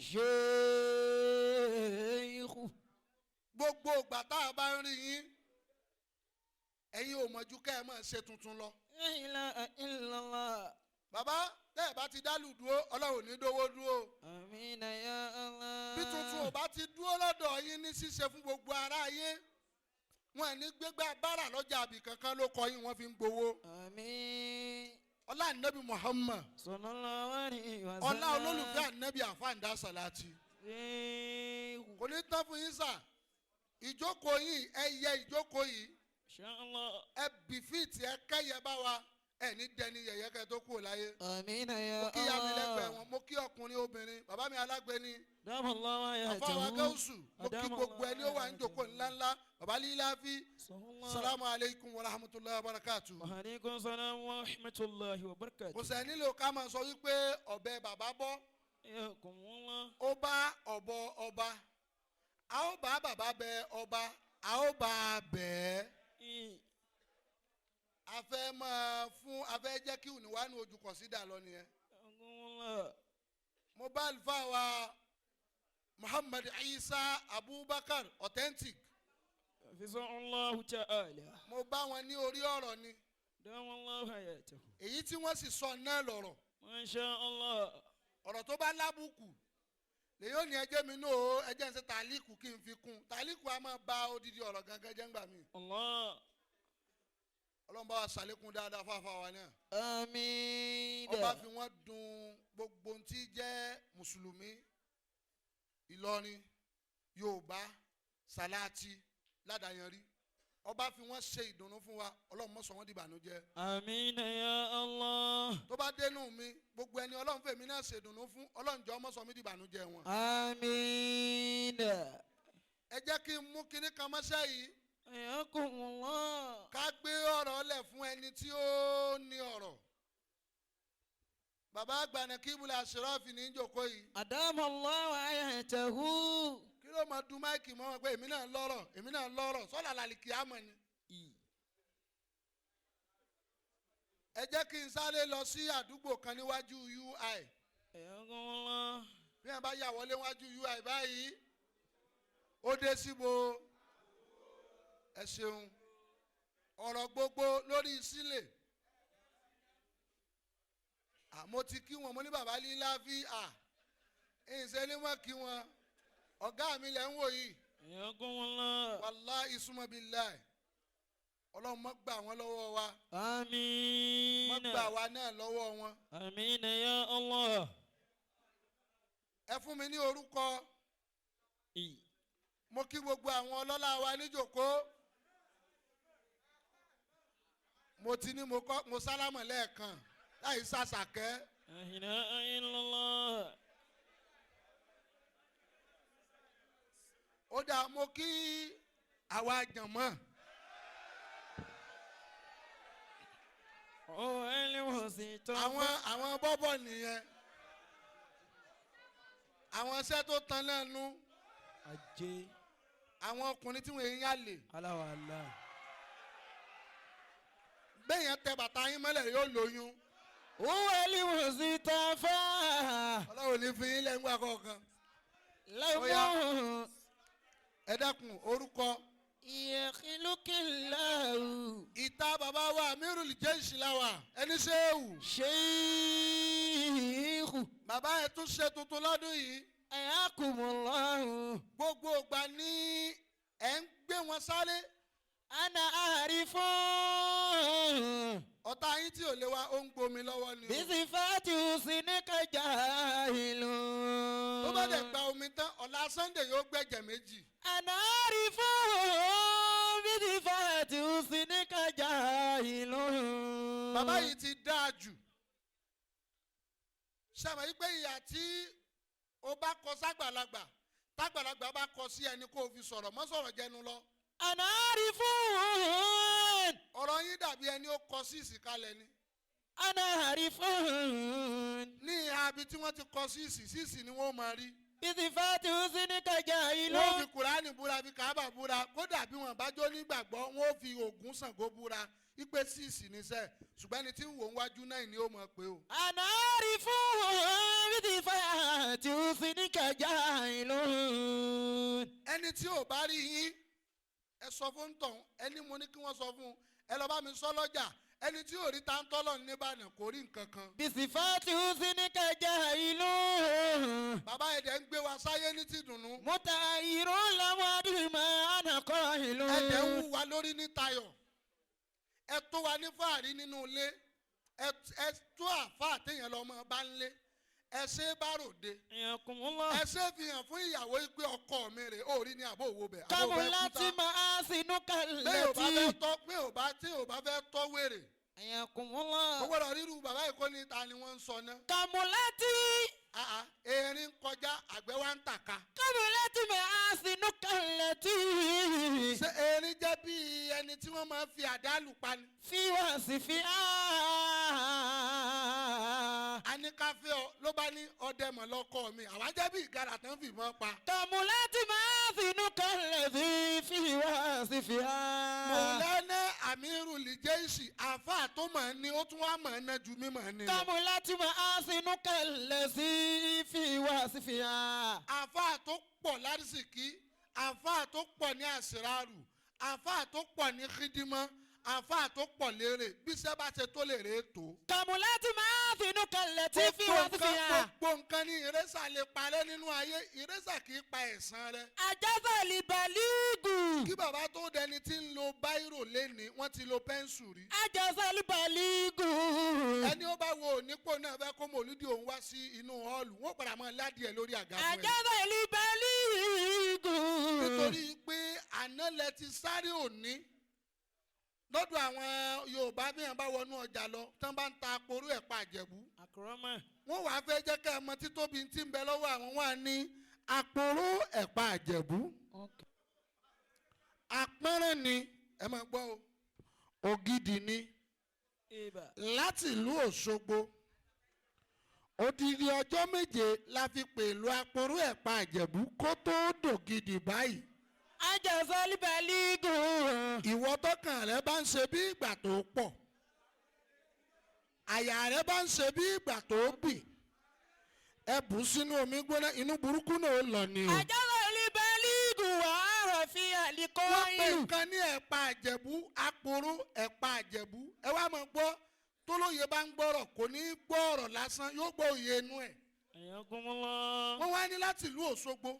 Sheikh. Gbogbo ìgbà tá a bá ń rí yín, ẹ̀yin ò mọ̀jú kẹ́ ẹ máa ṣe tuntun lọ. La ilaha illallah. Bàbá, tẹ́ ẹ bá ti dálù dúró, Ọlọ́run ò ní dówó dúró. Àmín ya Allah. Bí tuntun ò bá ti dúró lọ́dọ̀ yín ní ṣíṣe fún gbogbo aráyé, wọn ní gbégbá bára lọ́jà àbí kankan ló kọ yín, wọ́n fi ń gbowó. Àmín. Ọlá ànábì Muhammad. Sallallahu alaihi wa sallam. Ọlá olólùfẹ́ ànábì àfáàndá sàláàtì. Sheikh. Kò ní tán fún yín sà. Ìjókòó yìí, ẹ yẹ ìjókòó yìí. Inshallah. Ẹ bìfìtì, ẹ kẹ́yẹ bá wa, ẹ ní dẹni yẹ̀yẹ́ kẹ́ tó kúrò láyé. Àmín ya Mo kí ìyá mi lẹ́gbẹ̀ẹ́ Allah. wọn, mo kí ọkùnrin obìnrin, bàbá mi alágbèéní, Dámọ̀láwá yà àfọwọ́ jẹ̀wú. gẹ́wùsù, mo kí gbogbo ẹni ó wà ń jókòó ńláńlá, bàbá líláfi. Salamu aleykum wa rahmatulahi wa barakatu. Wa alaikum salam wa rahmatulahi wa barakatuh. Kò sẹ́ nílò ká máa sọ wípé ọ̀bẹ bàbá bọ́. Yakumullah. Ó bá ọ̀bọ ọba, a ó bá bàbá bẹ ọba, a ó bá a bẹ̀ ẹ́. A fẹ́ máa fún, a fẹ́ jẹ́ kí òníwánu ojú kọ̀sídà lọ nìyẹn. Yakumullah. Mo bá àlùfáà wa Muhammad Isa Abubakar authentic. Hafizahullahu ta'ala. Mo bá wọn ní orí ọ̀rọ̀ ni. Dámọ̀láwá hayatahu. Èyí tí wọ́n sì sọ náà lọ̀rọ̀. Masha Allah. Ọ̀rọ̀ tó bá lábùkù lèyí ò ní ẹjẹ́ mi náà o, ẹjẹ́ ń ṣe tàlíkù kí n fi kún. Tàlíkù a máa ba odidi ọ̀rọ̀ gangan jẹ́ ńgbà mí. Allah. Ọlọ́run bá wa ṣàlékún dáadáa fáfá wa náà. Àmín. Ọba fi wọ́n dun gbogbo ohun tí jẹ́ mùsùlùmí, Ìlọrin, Yorùbá, Sàláàtì ládàáyanrí. Ọba fi wọ́n ṣe ìdùnnú fún wa, Ọlọ́run má sọ wọ́n di ìbànújẹ́. Àmín ya Allah. Tó bá dénú mi, gbogbo ẹni Ọlọ́run fèmí náà ṣe ìdùnnú fún, Ọlọ́run jọ̀ọ́ má sọ mí di ìbànújẹ́ wọn. Àmín. Ẹ jẹ́ kí n mú kinní kan mọ́ṣẹ́ yìí. Yakumullah. Ká gbé ọ̀rọ̀ lẹ̀ fún ẹni tí ó ní ọ̀rọ̀. Bàbá àgbà ní kíbula àṣírọ́ọ̀fì ní ìjókòó yìí. Adamallahu hayatahu. Kí ló máa dun máìkì mọ́ wọn pé èmi náà lọ́rọ̀, èmi náà lọ́rọ̀, sọ́là làlìkì àmọ́ ni. Ẹ jẹ́ kí n sáré lọ sí àdúgbò kan níwájú UI. Yakumullah. Bí wọ́n bá yà wọlé wájú UI báyìí, ó dé síbo. Ẹ ṣeun. Ọ̀rọ̀ gbogbo lórí sílẹ̀. Mo ti kí wọn, mo ní bàbá lílá fi à. Ìṣe ni wọ́n kí wọn. Ọ̀gá mi lẹ̀ ń wò yìí. Yakumullah. Wallahi summa billahi. Ọlọ́run má gbà wọ́n lọ́wọ́ wa. Àmín. Má gbà wa náà lọ́wọ́ wọn. Àmín ya Allah. Ẹ fún mi ní orúkọ. Mo kí gbogbo àwọn ọlọ́lá wa níjòkó. Mo ti ní mo kọ́ mo sálámọ̀ lẹ́ẹ̀kan láì sàṣàkẹ́. La ilaha illallah. Ó dáa, mo kí àwa jànmọ́. Ó ẹlẹ́wọ̀n Àwọn àwọn bọ́bọ̀ nìyẹn. Àwọn iṣẹ́ tó tan náà nú. Ajé. Àwọn ọkùnrin tí wọ́n ń yálè. Aláwọ̀ àlá. Bẹ́ẹ̀ yẹn tẹ bàtà yín mọ́lẹ̀ yóò lóyún. Ó ẹlẹ́wọ̀n tán fà. Ọlọ́run ní fi yín lẹ́ngbà kọ̀ọ̀kan. Lẹ́wọ̀n. Ẹ dákun orúkọ. يخلق الله Ìta bàbá wa Amirul Jaysh la wà, ẹni ṣéwù. شيخ Bàbá ẹ̀ tún ṣe tuntun lọ́dún yìí. حياكم الله. Gbogbo ìgbà ní ẹ̀ ń gbé wọn sáré. أنا أعرف Ọ̀tá yín tí ò lé wa, ó ń gbomi lọ́wọ́ ni o. بصفات حسنك جاهل. Tó bá dẹ̀ gba omi tán, ọ̀la Sunday yóò gbẹ̀jẹ̀ méjì. أنا أعرف بصفات حسنك جاهل. Bàbá yìí ti dáa jù. Ṣàmọ̀ yí pé ìyà tí o bá kọ ságbàlagbà, tágbàlagbà bá kọ sí ẹni kó o fi sọ̀rọ̀ mọ́ sọ̀rọ̀ jẹnu lọ. أنا أعرف. Ọ̀rọ̀ yín dàbí ẹni ó kọ sí ìsìkalẹ̀ ni. أنا أعرف. Ní ìhà ibi tí wọ́n ti kọ síìsì, síìsì ni wọ́n máa rí. بصفات حسنك جاهل. Wọ́n fi Kùránì búra, fi Kàábà búra, kódà bí wọ́n bá jó nígbàgbọ́, wọ́n fi Ògún Ṣàngó búra ipe síìsì níṣẹ́, ṣùgbọ́n ẹni tí ń wò ń wájú náà ni ó mọ̀ pé o. أنا أعرف بصفات حسنك جاهل. Ẹni tí ò bá rí yín, ẹ sọ fún tọ̀hún, ẹni mo ní kí wọ́n sọ fún un, ẹ lọ bá mi sọ lọ́jà, ẹni tí ò rí táńtọ́lọ̀ nìbàdàn kò rí nǹkan kan. بصفات حسنك جاهل. Bàbá ẹ̀dẹ̀ ń gbé wa sáyé ní tìdùnnú. متأير لم أدري ما أنا قائل. Ẹ̀dẹ̀ ń wú wa lórí ní tayọ̀, ẹ tó wa ní fàárí nínú ilé, ẹ tó àáfàá téèyàn lọ́mọ bá ń lé, ẹ ṣe é bá ròde. حياكم الله. Ẹ ṣe é fi hàn fún ìyàwó yìí pé ọkọ mi rè ó rí ní àbó òwò bẹ̀ àbó fẹ́ kú كملت tá. محاسنك Bẹ́ẹ̀ ò bá fẹ́ التي tọ́ pé ò bá tí ò bá fẹ́ tọ́ wèrè, حياكم ó الله. gbọ́dọ̀ ríru bàbá yìí kó ní ta ni wọ́n ń sọ náà. كملت Àà, erin ń kọjá, àgbẹ̀ wa ń tàka. كملت محاسنك التي Ṣé erin jẹ́ bí ẹni tí wọ́n máa ń fi àdá lù pa ni? في وصفها. A ní ká fẹ́ ọ ló bá ní ọdẹ mọ̀ lọ́kọ mi, àwa jẹ́ bí ìgalà tán fìbọn pa. كملت محاسنك الذي في وصفها. Mọ̀lẹ́nà Amirul Jaysh, àáfàá tó mọ̀ ẹ́ ní ó tún wá mọ̀ ẹ́ ná ju mímọ̀ ẹ́ ní lọ. كملت محاسنك الذي في وصفها. Àáfàá tó pọ̀ lárísìkí, àáfàá tó pọ̀ ní àsìrárù, àáfàá tó pọ̀ ní kídímọ́, àáfàá tó pọ̀ lérè, bí iṣẹ́ bá ṣe tó lèrè tó. كملت محاسنك التي في Gbogbo nǹkan وصفها. gbogbo nǹkan ní ìrẹsà lè parẹ́ nínú ayé, ìrẹsà kì í pa ẹ̀san rẹ̀. أجاز البليغ. Kí bàbá tó dẹni tí ń lo báírò léni, wọ́n ti lo pẹ́ńsù rí. أجاز البليغ. Ẹni ó bá wo ònípò náà fẹ́ kó mòlúdì òun wá sí inú họ́ọ̀lù, wọ́n padà máa ládìí lórí àga fún ẹ. أجاز البليغ. Nítorí pé àná lẹ ti sáré òní lọ́dọ̀ àwọn Yorùbá, bí wọ́n bá wọnú ọjà lọ tán bá ń ta aporó ẹ̀pà Àjẹ̀bú, أكرمه. wọ́n wàá fẹ́ jẹ́ ká ẹ mọ títóbi tí ń bẹ lọ́wọ́ àwọn, wọn á ní aporó ẹ̀pà Àjẹ̀bú àpọ́nrán ni, ẹ máa gbọ́ o, ògidì ni إبا. láti ìlú Òṣogbo, odidi ọjọ́ 7 la fi pèlú aporó ẹ̀pà Àjẹ̀bú kó tó dògidì báyìí. أجاز البليغ. Ìwọ tọkàn rẹ bá ń ṣe bí ìgbà tó pọ̀, àyà rẹ bá ń ṣe bí ìgbà tó bì, ẹ bù sínú omi gbóná, inú burúkú náà ó lọ ni o. أجاز البليغ وعرف Wọ́n pè القائل. nǹkan ní ẹ̀pà Àjẹ̀bú, aporó ẹ̀pà Àjẹ̀bú. Ẹ wá máa gbọ́, tólóye bá ń gbọ́rọ̀ kò ní í gbọ́ ọ̀rọ̀ lásán, yóò gbọ́ òye inú ẹ̀. حياكم الله. Wọ́n wá ní láti ìlú Òṣogbo,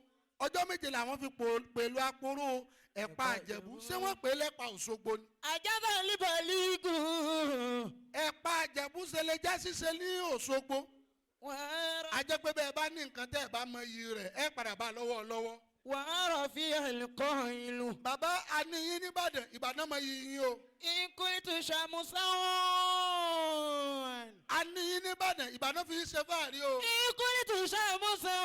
ọjọ́ 7 làwọn fi pèlú aporó ẹ̀pà Àjẹ̀bú. Ṣé wọ́n pè é lẹ́pà Òṣogbo ni? أجاز البليغ. Ẹ̀pà Àjẹ̀bú ṣe lè jẹ́ ṣíṣe ní Òṣogbo? وعرف A jẹ́ pé bẹ́ẹ̀ bá ní nǹkan tẹ́ ẹ̀ bá mọ iyì rẹ̀, ẹ padà bá a lọ́wọ́ lọ́wọ́. وعرف القائل. Bàbá, a ní yín nìbàdàn, Ìbàdàn mọ iyì yín o. إن كنت شمسا. A ní yín nìbàdàn, Ìbàdàn fi yín ṣe fáàrí o. إن كنت شمسا.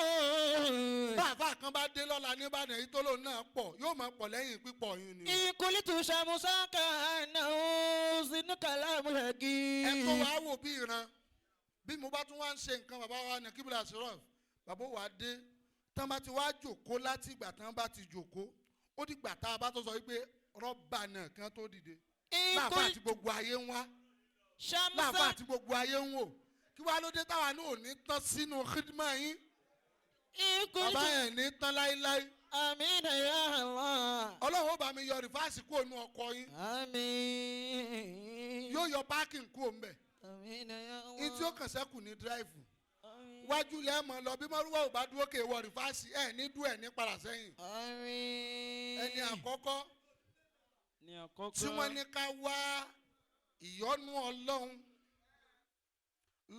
Bàbá kan bá dé lọ́la nìbàdàn yìí tó lòun náà pọ̀, yóò máa pọ̀ lẹ́yìn pípọ̀ yín ni o. إن كنت شمسا كأنه سن كلام Ẹ tó يجي. wàá wò bí ìran bí mo bá tún wá ń ṣe nǹkan, bàbá wa ní kíbla sirọf, bàbá wa dé tán bá ti wá jòkó, láti ìgbà tán bá ti jòkó, ó dìgbà tá a bá tó sọ wípé rọ́bà náà kan tó dìde, láàfà àti gbogbo ayé ń wá, láàfà àti gbogbo ayé ń wò, kí wàá ló dé táwa náà ò ní tán sínú xidimá yín. Bàbá ẹ̀ ní tán láíláí. Àmín ya Allah. Ọlọ́run ó bá mi yọ reverse kúrò nínú ọkọ̀ yín. Àmín. Yóò yọ parking kúrò ńbẹ̀. Àmín ya Allah. Ìtí ó kàn sẹ́kù ní drive. Wájú lẹ́ mọ̀ lọ bí mọ́rúwá ò bá dúró kè wọ reverse ẹ̀ ní dúró ẹ̀ ní padà sẹ́yìn. Àmín. Ẹni àkọ́kọ́ ní àkọ́kọ́ tí wọ́n ní ká wá ìyọ́nú Ọlọ́run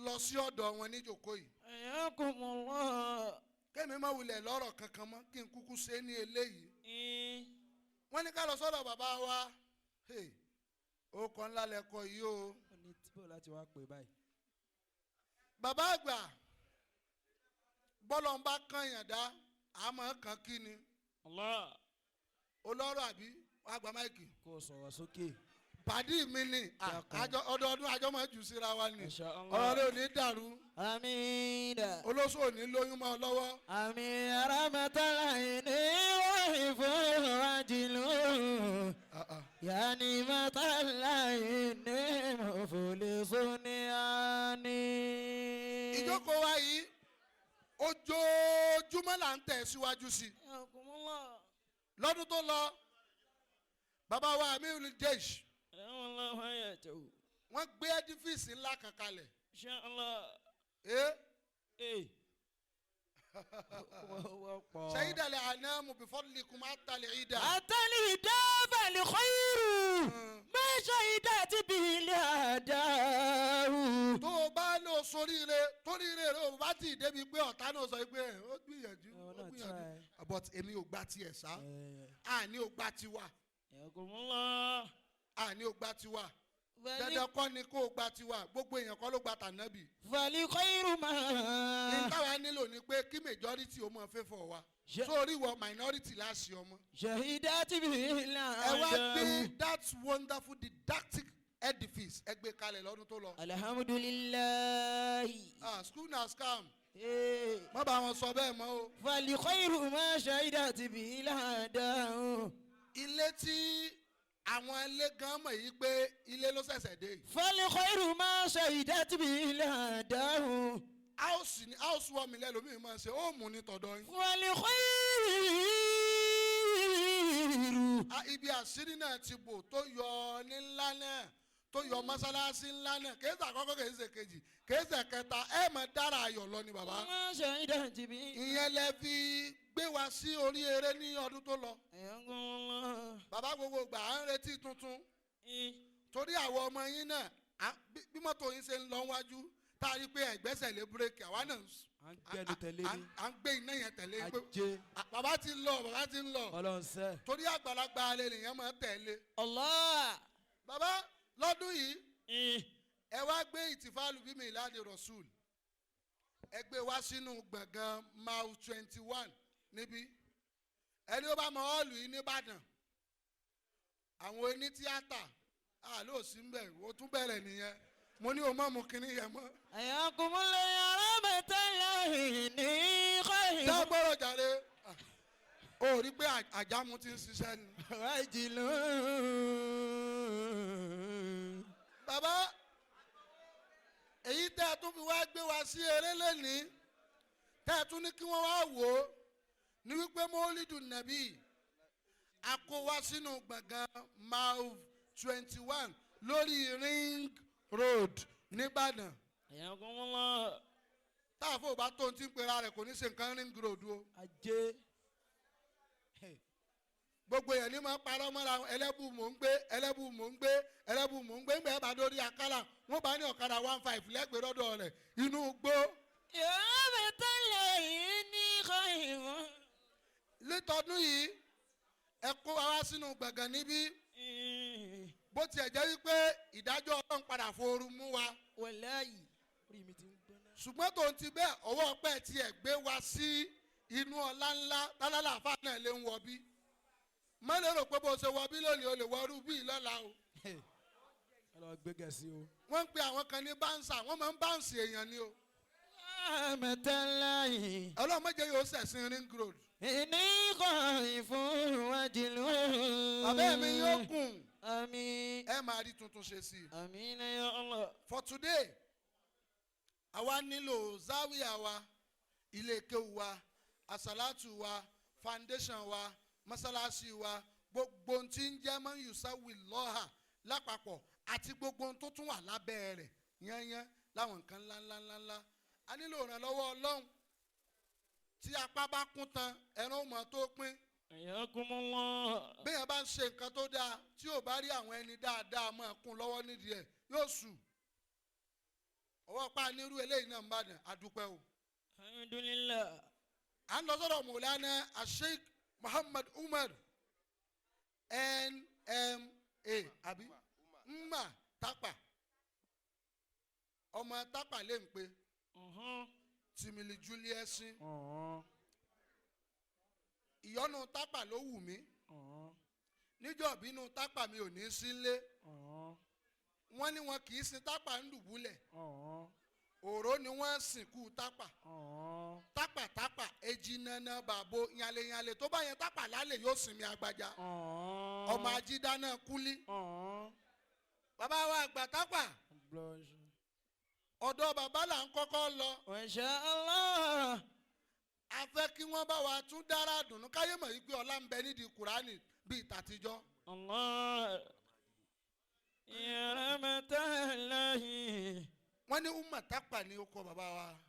lọ sí ọ̀dọ̀ wọn níjòkó yìí. Ayakumullah. Kémi má wulẹ̀ lọ́rọ̀ kankan mọ́ kí n kúkú ṣe é ní eléyìí. Wọ́n ní ká lọ sọ́dọ̀ bàbá wa. Ó kọ́ ńlá lẹ́kọ̀ọ́ yìí o. Ó ní tíbò láti wá pè báyìí. Bàbá àgbà bọ́lọ̀ ń bá kàn yàn dá àmọ́ kàn kí ni. Allah. Olọ́rọ̀ àbí wàá gba mic. Kó o sọ̀rọ̀ sókè. Pàdí mi ni Dákun. ọdọọdún àjọ máa jù síra wa ni. Masha Allah. Ọ̀rọ̀ rẹ ò ní dàrú. Àmín. Olóṣù ò ní lóyún mọ́ ọ lọ́wọ́. Àmín rahmatulahi ní ìfowópamọ́ yanni matalahi ní muflisuniani. Ìjókòó wa yìí ojoojúmọ́ là ń tẹ̀ síwájú sí i. Ayakumullah. Lọ́dún tó lọ bàbá wa Amirul Jaysh Allahu hayatahu. wọ́n gbé edifice ńlá kan kalẹ̀. Insha Allah. Eh? Wọ́pọ̀. Ṣayidalẹ̀ anamu bifadlikum atalẹ̀ ida. Atali dafa li khairu. Ma shahidati bihi al-a'da'u. Tó o bá lò sóríire toríire rẹ o bá tì í débi pé ọ̀tá náà sọ pé ó gbìyànjú Ó ó náà gbìyànjú but èmi ò gbà tiẹ̀ sá àní ò gbà tiwa Ayakumullah. àní ò gbà tiwa dandan kọ́ ni kó o gba tiwa gbogbo èèyàn kọ́ ló gba tànábì. Fali khairu ma. Ní táwa nílò ni pé kí majority ó mọ favour wa sórí wọ minority láṣì ọmọ. Shahidati bihi Ẹ wá al-a'da'u. gbé that wonderful didactic edifice ẹ gbé kalẹ̀ lọ́dún tó lọ. Alhamdulillahi. Ah, school na scam má bá wọn sọ bẹ́ẹ̀ mọ́ o. Fali khairu ma shahidati bihi al-a'da'u. Ilé tí àwọn ilé gan mọ̀ yìí pé ilé ló ṣẹ̀ṣẹ̀ dé yìí. Fali khairu ma shahidati bihi al-a'da'u. House ni house warming lẹ́lòmíì máa ń ṣe ó mú ní tọ̀dọ̀ yín. Fali khairu. Ah, ibi àṣírí náà ti bò tó yọ ní ńlá náà tó yọ mọ́sálásí ńlá náà kìí ṣe àkọ́kọ́ kìí ṣe kejì kìí ṣe kẹta ẹ mọ̀ dára ayọ̀ lọ ni bàbá. Ma shahidati bihi. Ìyẹn lẹ fi gbé wa sí orí eré ní ọdún tó lọ. Ayakumullah. Bàbá gbogbo gbà á ń retí tuntun torí àwọn ọmọ yín náà bí mọ́tò yín ṣe ń lọ wájú tá a rí pé ẹ̀gbẹ́sẹ̀ lé búrẹ́kì àwa náà À ń gbẹnu tẹ̀lé à ní. à ń gbé iná yẹn tẹ̀lé pé Ajé. Bàbá ti ń lọ bàbá ti ń lọ Ọlọ́run sẹ́. torí àgbàlagbà alẹ́ nìyẹn máa tẹ̀lé. Allah. Bàbá lọ́dún yìí ẹ wá gbé ìtìfálù bí miladi Rasul ẹ gbé wá sínú gbọ̀ngàn Mile 21 níbí ẹni ó bá mọ hall yìí nìbàdàn àwọn onítíátà àlọ́ òsì ń bẹ̀ ó tún bẹ̀rẹ̀ nìyẹn mo ní o má mú kinní yẹn mọ́. Ayakumullah ya rahmatallahi ní khairu. Dágbọ́rọ̀ jàre ó rí pé àjámu ti ń ṣiṣẹ́ ni. Rajulun. Bàbá èyí tẹ́ ẹ tún fi wá gbé wa sí eré lẹ́nìí tẹ́ ẹ tún ní kí wọ́n wá wò ó ní wípé mọ́lídù nàbí a kó wá sínú gbọ̀ngàn Mile 21 lórí Ring Road nìbàdàn. Ayakumullah. Táàfó bá tó ń tí ń pera rẹ̀ kò ní ṣe nǹkan Ring Road o. Ajé. Gbogbo èèyàn ní máa parọ́ mọ́ra ẹlẹ́bù mò ń gbé ẹlẹ́bù mò ń gbé ẹlẹ́bù mò ń gbé ńgbẹ́ bá dórí akálà wọ́n bá ní ọ̀kadà 15 lẹ́gbẹ̀ẹ́ lọ́dọ̀ rẹ̀ inú gbó. Ya rahmatallahi ní khairu. Nítọdún yìí ẹ kó wa wá sínú gbọ̀ngàn níbí bó tiẹ̀ jẹ́ wípé ìdájọ́ Ọlọ́run padà fooru mú wa Wallahi. Orí mi ti ń gbóná. Ṣùgbọ́n tòun ti bẹ́ẹ̀ ọwọ́ ọpẹ́ tiẹ̀ gbé wa sí inú ọlá ńlá tálálàáfà náà lè ń wọ bí má lérò pé bó ṣe wọ bí lónìí o lè wọrú bí lọ́la o. Ẹ lọ gbé gẹ̀ẹ́sì o. Wọ́n ń pe àwọn kan ní bouncer wọ́n máa ń bounce èèyàn ni o. Rahmatallahi. Ọlọ́run má jẹ́ yóò ṣẹ̀sìn Ring Road. Inni khaifun wajilun. Bàbá mi yóò kùn. Àmín. Ẹ máa rí tuntun ṣe sí i. Àmín ya Allah. For today àwa nílò záwíà wa ilé kéwù wa. Àsàlátù wa, foundation wa, mọ́sálásí wa, gbogbo ohun tí ń jẹ́ mọ́ yusawi lọ́hà lápapọ̀ àti gbogbo ohun tó tún wà lábẹ́ rẹ̀ yányán láwọn nǹkan ńláńláńláńlá, a nílò ìrànlọ́wọ́ Ọlọ́run. Tí apá bá kún tán, ẹran ò mọ̀ tó pín. حياكم الله. Béèyàn bá ń ṣe nǹkan tó dáa, tí ò bá rí àwọn ẹni dáadáa máa kún lọ́wọ́ nídìí ẹ̀, yóò sù. Ọwọ́ pa nírú eléyìí náà ń bàdàn, àdúpẹ́ o. الحمد لله. À ń lọ sọ́dọ̀ Mọ̀lánà Asheik Muhammad Umar NMA àbí Mma Tapa, ọmọ Tapa lè ń pe Tìmìlì Julius. Ìyọnu Tapa ló wù mí. Níjọ́ ìbínú Tapa, mi ò ní í sílé. Wọ́n ní wọn kì í sin Tapa ń dùbúlẹ̀, òró ni wọ́n sìnkú Tapa. Tapa Tapa èjì nana bàbò yànlẹ̀yànlẹ̀ tó bá yẹn Tapa lálẹ́ yóò sinmi agbájá. Ọmọ ajídáná kúlí, bàbá wa àgbà Tapa, ọ̀dọ̀ bàbá là ń kọ́kọ́ lọ. ما شاء الله. A fẹ́ kí wọ́n bá wa tún dára dùnú káyé mọ̀ yìí pé ọlá ń bẹ nídìí Kùránì bíi tàtijọ́. الله يا رحمة الله. Wọ́n ní Umar Tapa ní ó kọ bàbá wa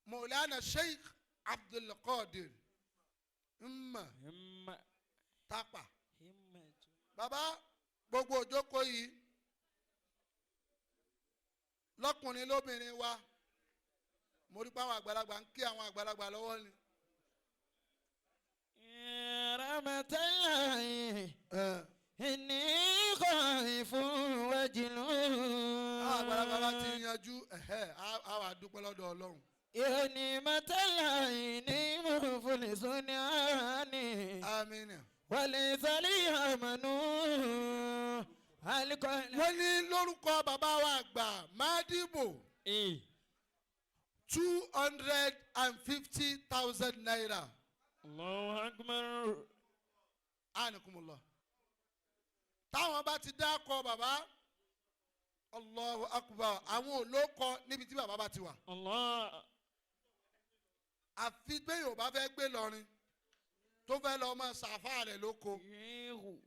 Mọ̀lánà Sheikh Abdulkadir Umar همة Tapa. همة. Bàbá, gbogbo òjókòó yìí, lọ́kùnrin lóbìnrin wa, mo rí pé àwọn àgbàlagbà ń kí àwọn àgbàlagbà lọ́wọ́ ni. يا رحمة الله إني خائف وجل. Àwọn àgbàlagbà bá ti yanjú ẹ̀hẹ́, á wà dúpẹ́ lọ́dọ̀ Ọlọ́run. يا نعمة الله إني مفلس عني. Àmín. وليس لي أمن القلب. Wọ́n ní lórúkọ bàbá wa àgbà Mádìbò, إيه. ₦250,000. الله أكبر. Anakumullah. Táwọn bá ti dákọ bàbá, Allahu akbar, àwọn olókọ níbi tí bàbá bá ti wà. الله. Àfi pé Yorùbá fẹ́ gbé lọrin tó fẹ́ lọ mọ sàfà rẹ̀ lóko. إيه.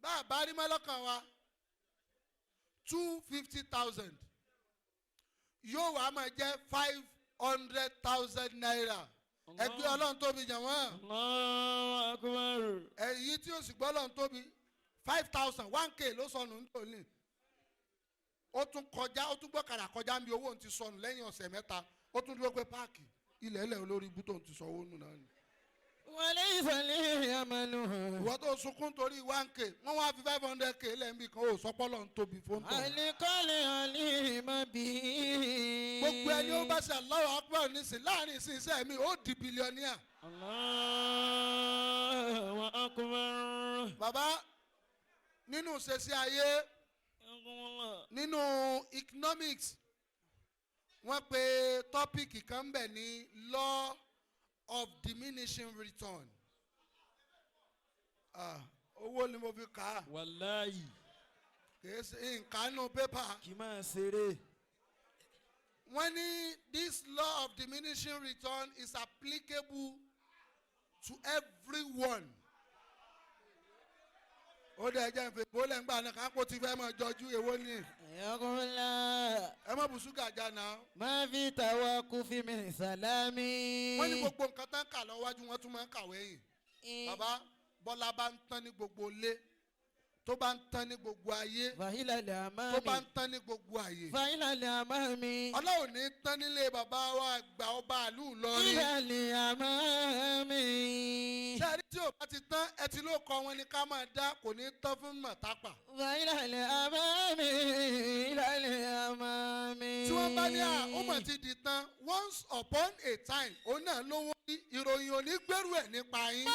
Bá a bá rí mọ́lọ́kàn wa, 250,000 yóò wá máa jẹ́ ₦500,000. Ẹgbẹ́ Ọlọ́run tóbi jẹ̀ wọ́n. الله أكبر. Èyí tí ó sì gbọ́ Ọlọ́run tóbi, 5,000, 1K ló sọnù nítorí ó tún kọjá, ó tún gbọ́kadà kọjá níbi owó òun ti sọnù lẹ́yìn ọ̀sẹ̀ 3, ó tún dúró pé páàkì ilẹ̀ ẹlẹ́ olórí ibú tó ń ti sọ owó nù náà ni. وليس لي أمل. Ìwọ tó sunkún torí 1K, wọ́n wá fi 500K lẹ́ẹ̀mí kan, ó sọpọ́lọ́ ń tóbi fóńtò. القلب عليم به. Gbogbo ẹni ó bá ṣe Allahu Akbar nísìn láàrin ìsìn iṣẹ́ mi, ó di billionaire. الله أكبر. Bàbá, nínú ìṣesí ayé, الله. nínú economics, wọ́n pe topic kan bẹ̀ ní law of diminishing return. Ah, owó ni mo fi kà á. Wàláyì. Kìí ṣe nǹkan nù pépà. Kì í máa ṣeré. Wọ́n ní this law of diminishing return is applicable to everyone. Ó dẹ̀ jẹ́ nfẹ̀ bó lẹ́ngbà náà kápò tí fẹ́ máa jọjú, èwo ni. يقول. Ẹ má bù ṣúgà já náà. ما في توقف من سلامي. Wọ́n ní gbogbo nǹkan tán kà lọ́wájú, wọ́n tún máa ń kàwé yìí. Bàbá, bọ́lá bá ń tán ní gbogbo ilé, tó bá ń tán ní gbogbo ayé, فإلى tó bá الأمام. ń tán ní gbogbo ayé, فإلى الأمام. Ọlọ́run ní tán nílé bàbá wa àgbà ọba àlú Ìlọrin. إلى الأمام. Ṣé tí ò bá ti tán, ẹ ti ló kọ wọn ni ká máa dá, kò ní tán fún mọ̀tápà. فإلى الأمام إلى الأمام. Tí wọ́n bá ní à ó mọ̀ ti di tán, once upon a time òun náà lówó rí, ìròyìn ò ní gbèrú ẹ̀ nípa yín. ما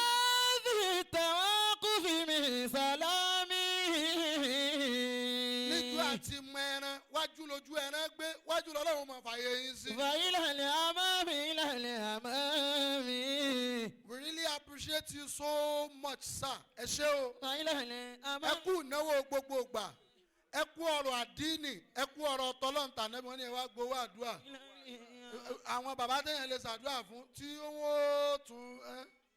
في توقف من سلامي. Níjú àti mọ ẹran wájú lójú ẹran gbé wájú lọ́lọ́run mọ̀ fàyè yín sí. فإلى الأمام إلى الأمام. We really appreciate you so much, sir. Ẹ ṣé o. فإلى Ẹ الأمام. kú ìnáwó gbogbo ìgbà, ẹ kú ọ̀rọ̀ àdínì, ẹ kú ọ̀rọ̀ tọ́lọ́ǹtà náà. Wọ́n ní ẹ wá gbowó àdúrà. Àwọn bàbá téèyàn lè ṣàdúrà fún tí wọ́n tún.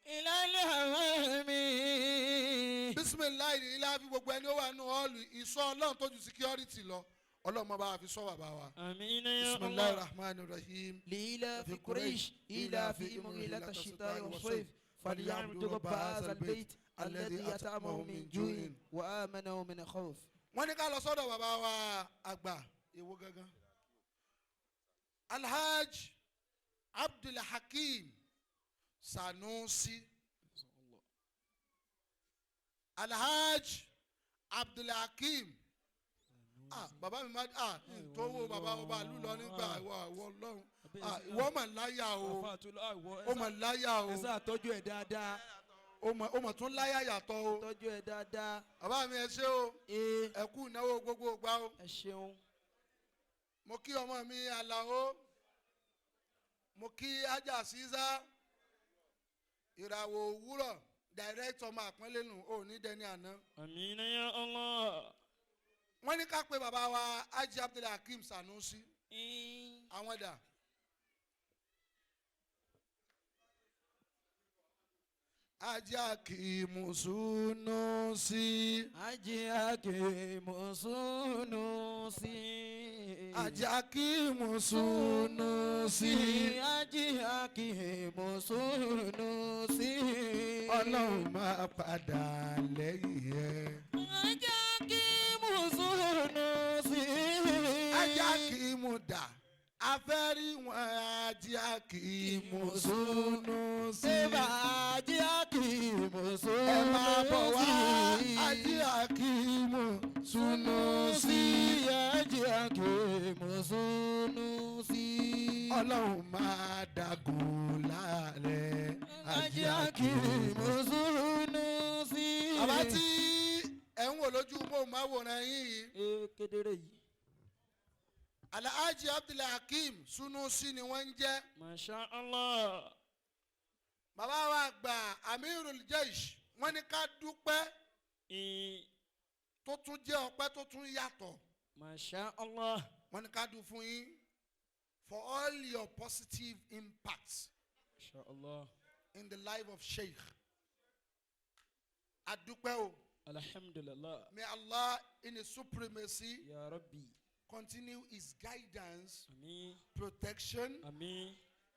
إلى الأمام. Bisimilayi ilé àfi gbogbo ẹni ó wà nù ọ́ọ̀lù ìsọ Ọlọ́run tó ju security lọ, Ọlọ́run máa bá wa fi sọ bàbá wa. آمين يا Bisimilayi الله. rahman rahim. لإيلاف قريش إيلافهم رحلة الشتاء والصيف فليعبدوا رب هذا البيت الذي أطعمهم من جوع وآمنهم من خوف. Wọ́n ní ká lọ sọ́dọ̀ bàbá wa àgbà, èwo gangan, Alhaj Abdulhakeem Sanusi, Alhaj Abdulhakeem. Ah, bàbá mi máa, ah, tó wo bàbá ọba àlú lọ nígbà ìwọ ìwọ Ọlọ́run. Ah, ìwọ mà láyà o, ó mà láyà o. Ẹ sáà tọ́jú ẹ̀ dáadáa. Ó mà tún láyà yàtọ̀ o. Tọ́jú ẹ̀ dáadáa. Bàbá mi, ẹ ṣé o. Ee. Ẹ kú ìnáwó gbogbo gbà o. Ẹ ṣeun. Mo kí ọmọ mi Àlàó, mo kí Ajá Sísá, ìràwọ̀ òwúrọ̀, direct ọmọ àpọ́nlé nù ò ní dẹni àná. آمين يا الله. Wọ́n ní ká pe bàbá wa Haji Abdulhakeem Sanusi. Àwọn dà? Haji Hakeem Sanusi. Haji Hakeem Sanusi. Haji Hakeem Sanusi. Haji Hakeem Sanusi. Ọlọ́run máa padà lẹ́yìn ẹ̀. Haji Hakeem Sanusi. Haji Hakeem dà? Afẹ́rí wọn, Haji Hakeem Sanusi. Eba Haji Hakeem Sanusi. Ẹ máa bọ̀ wá, Haji Hakeem Sanusi. Haji Hakeem Sanusi. Ọlọ́run máa dàgùn láàrẹ̀, Haji Hakeem Sanusi. Bàbá tí ẹ̀ ń wò lójú móhùnmáwòrán yín yìí, Ee, kedere yìí. Alhaji Abdulhakeem Sunusi ni wọ́n ń jẹ́. Masha Allah. Bàbá wa àgbà Amirul Jaish, wọ́n ní ká dúpẹ́ tó tún jẹ́ ọpẹ́ tó tún yàtọ̀. Masha Allah. Wọ́n ní ká dùn fún yín for all your positive impacts Masha Allah. in the life of Sheikh. Adúpẹ́ o. Alhamdulillah. May Allah in his supremacy Ya Rabbi. continue his guidance, Amin. protection, Amin.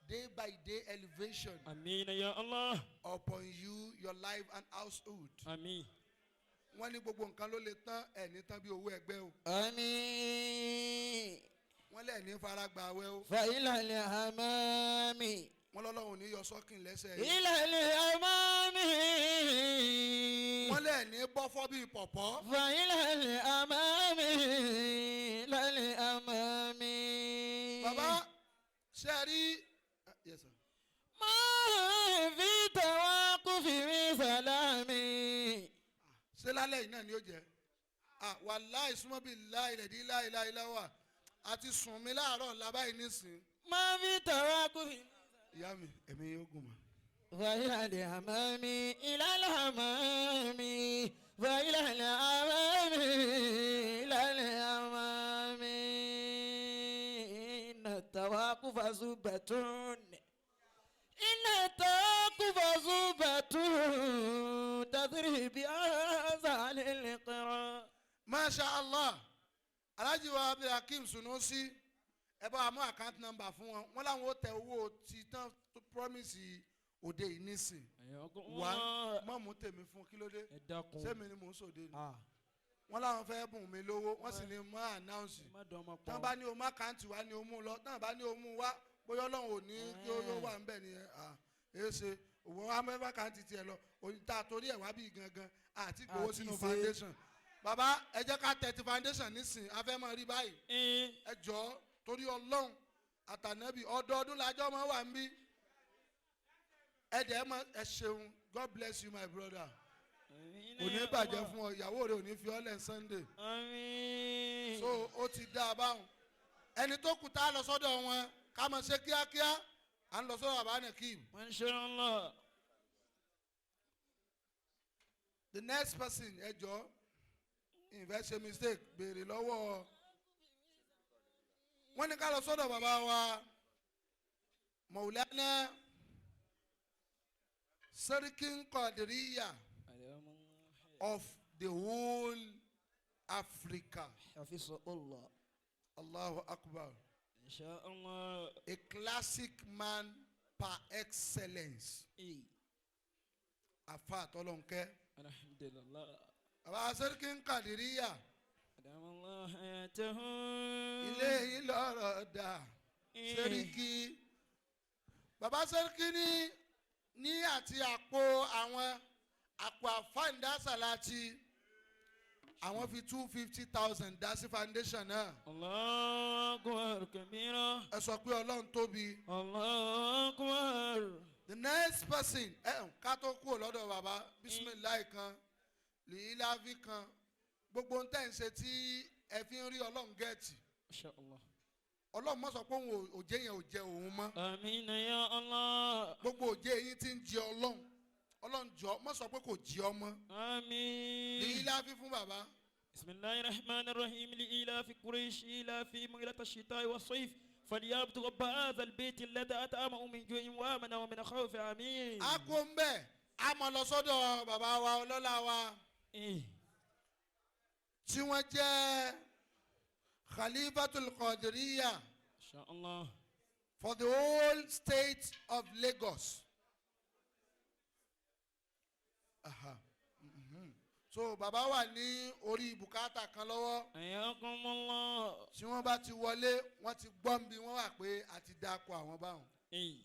day by day elevation Amin ya Allah. upon you, your life and household. Amin. Wọ́n ní gbogbo nǹkan ló lè tán, ẹ̀ ní tán bí owó ẹgbẹ́ o. Amin. Wọ́n lẹ̀ ní faragbà awẹ́ o. فإلى الأمام. Wọ́n lọ́lọ́run ní yọ sọ́kìn lẹ́sẹ̀ yìí. إلى الأمام. Wọ́n lẹ̀ ní bọ́fọ́ bíi pọ̀pọ́. فإلى الأمام، إلى الأمام. Bàbá ṣe é rí, yes sir. ما في توقف من سلامي. Ṣé lálẹ́ yìí náà ni ó jẹ́? Ah, wàláì, súnmọ́ bíi láì rẹ̀ dí láì láì láwà àti sùn mí láàárọ̀ lábáyé nísìn. ما في توقف. Ìyá mi, ẹ̀mí yóò gùn mọ́. فإلى الأمام، إلى الأمام، فإلى الأمام، إلى الأمام. إن التوقف زبة، إن التوقف زبة تذري بأنزال القراء. Masha Allah, Alhaji wa Abdulhakeem Sunusi, ẹ bá wa mú account number fún wọn. Wọn làwọn ó tẹ owó tí tán tó promise òde yìí nísìn wá. Mọ̀ mú tèmi fún, kí ló dé? Ẹ dákun. Sẹ́mi ni mò ń sòde ni? Wọ́n láwọn fẹ́ bùn mí lówó, wọ́n sì ní mọ́ announce. Má dán ọmọ pọ̀. Tán bá ní o má kàǹtì wá ní o mú lọ, tán bá ní o mú wá, bóyá Ọlọ́run ò ní kí ó yóò wà ń bẹ̀ nìyẹn. Èé ṣe òwò wa mẹ́fà kàǹtì tiẹ̀ lọ òyìn tá a torí ẹ̀ wá bí gangan àti gbowó Àti sínú ṣe. foundation. Bàbá, ẹ jẹ́ ká tẹ̀ ti foundation nísìn, a fẹ́ máa rí báyìí. Ẹ jọ̀ọ́, torí Ọlọ́run àtànẹ́bì, ọdọọdún làjọ́ máa wà ń bí. Ẹ dẹ̀ ẹ mọ, ẹ ṣeun. God bless you, my brother. Kò ní bàjẹ́ fún ọ, ìyàwó rẹ ò ní fi ọ́ lẹ̀ Sunday. Àmín. So ó ti dá a báwọn. Ẹni tó kù tá a lọ sọ́dọ̀ wọn, ká máa ṣe kíákíá, à ń lọ sọ́dọ̀ bàbá Nakim. Masha Allah. The next person, ẹ jọ, ìfẹ́ ṣe mistake béèrè lọ́wọ́. Wọ́n ní ká lọ sọ́dọ̀ bàbá wa. Maulana Serikin Qadiriya of the whole Africa. حفظه الله. Allahu Akbar. إن شاء الله. A classic man par excellence. إيه. Afa tọ́lọ́nkẹ́. الحمد لله. Bàbá Serikin Qadiriya. أدام الله حياته. Ilé yìí lọ́rọ̀ dà. Seriki. Bàbá Seriki ní àti àpò àwọn àpò àfáǹdásà láti àwọn fi 250,000 dá sí foundation náà. الله أكبر كبيرا. Ẹ sọ pé Ọlọ́run tóbi. الله أكبر. The next person, ẹ ká tó kúrò lọ́dọ̀ bàbá, bisimilayi kan, lìíláfi kan, gbogbo ń tẹ̀ ń ṣe tí ẹ fi ń rí Ọlọ́run gẹ̀ẹ́tì. ما شاء الله. Ọlọ́run mọ̀ sọ pé òun òjé yẹn ò jẹ òun mọ́. آمين يا الله. Gbogbo òjé yín ti ń jẹ Ọlọ́run. Ọlọ́run jọ mọ̀ sọ pé kò jẹ ọmọ. آمين. Lìíláfi fún bàbá. بسم الله الرحمن الرحيم لإيلاف قريش إيلافهم رحلة الشتاء والصيف فليعبدوا رب هذا البيت الذي أطعمهم من جوع وآمنهم من خوف آمين. A kó ń bẹ̀, a mọ̀ lọ sọ́dọ̀ bàbá wa ọlọ́lá wa إيه. tí wọ́n jẹ́ Khalifatul Qadiriya إن شاء الله. for the whole state of Lagos. Aha. So bàbá wà ní orí bùkátà kan lọ́wọ́. حياكم الله. Tí wọ́n bá ti wọlé, wọ́n ti gbọ́n bí wọ́n wà pé a ti dáko àwọn báwọn. إيه.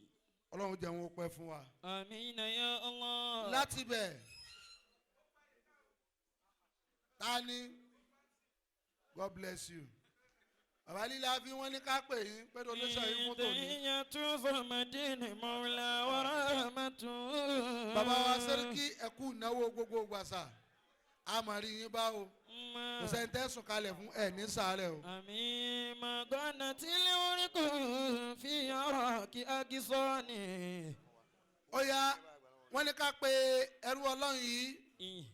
Ọlọ́run jẹ́ wọn ó pẹ́ fún wa. آمين يا الله. Láti bẹ̀, ta ni? God bless you. Bàbá líla fi wọ́n ní ká pè yín pé donation yín fún tòní. صمدين مولى ورحمة. Bàbá wa Sẹ́ríkì, ẹ̀kú ìnáwó gbogbo gbàsà. A mọ̀ rí yín bá o. Kò sẹ́ni tẹ́ sùn kalẹ̀ fún ẹ̀ ní sàárẹ̀ o. آمين ما كانت الورق في عراك أقصاني. Ó yá, wọ́n ní ká pe ẹrú Ọlọ́run yìí.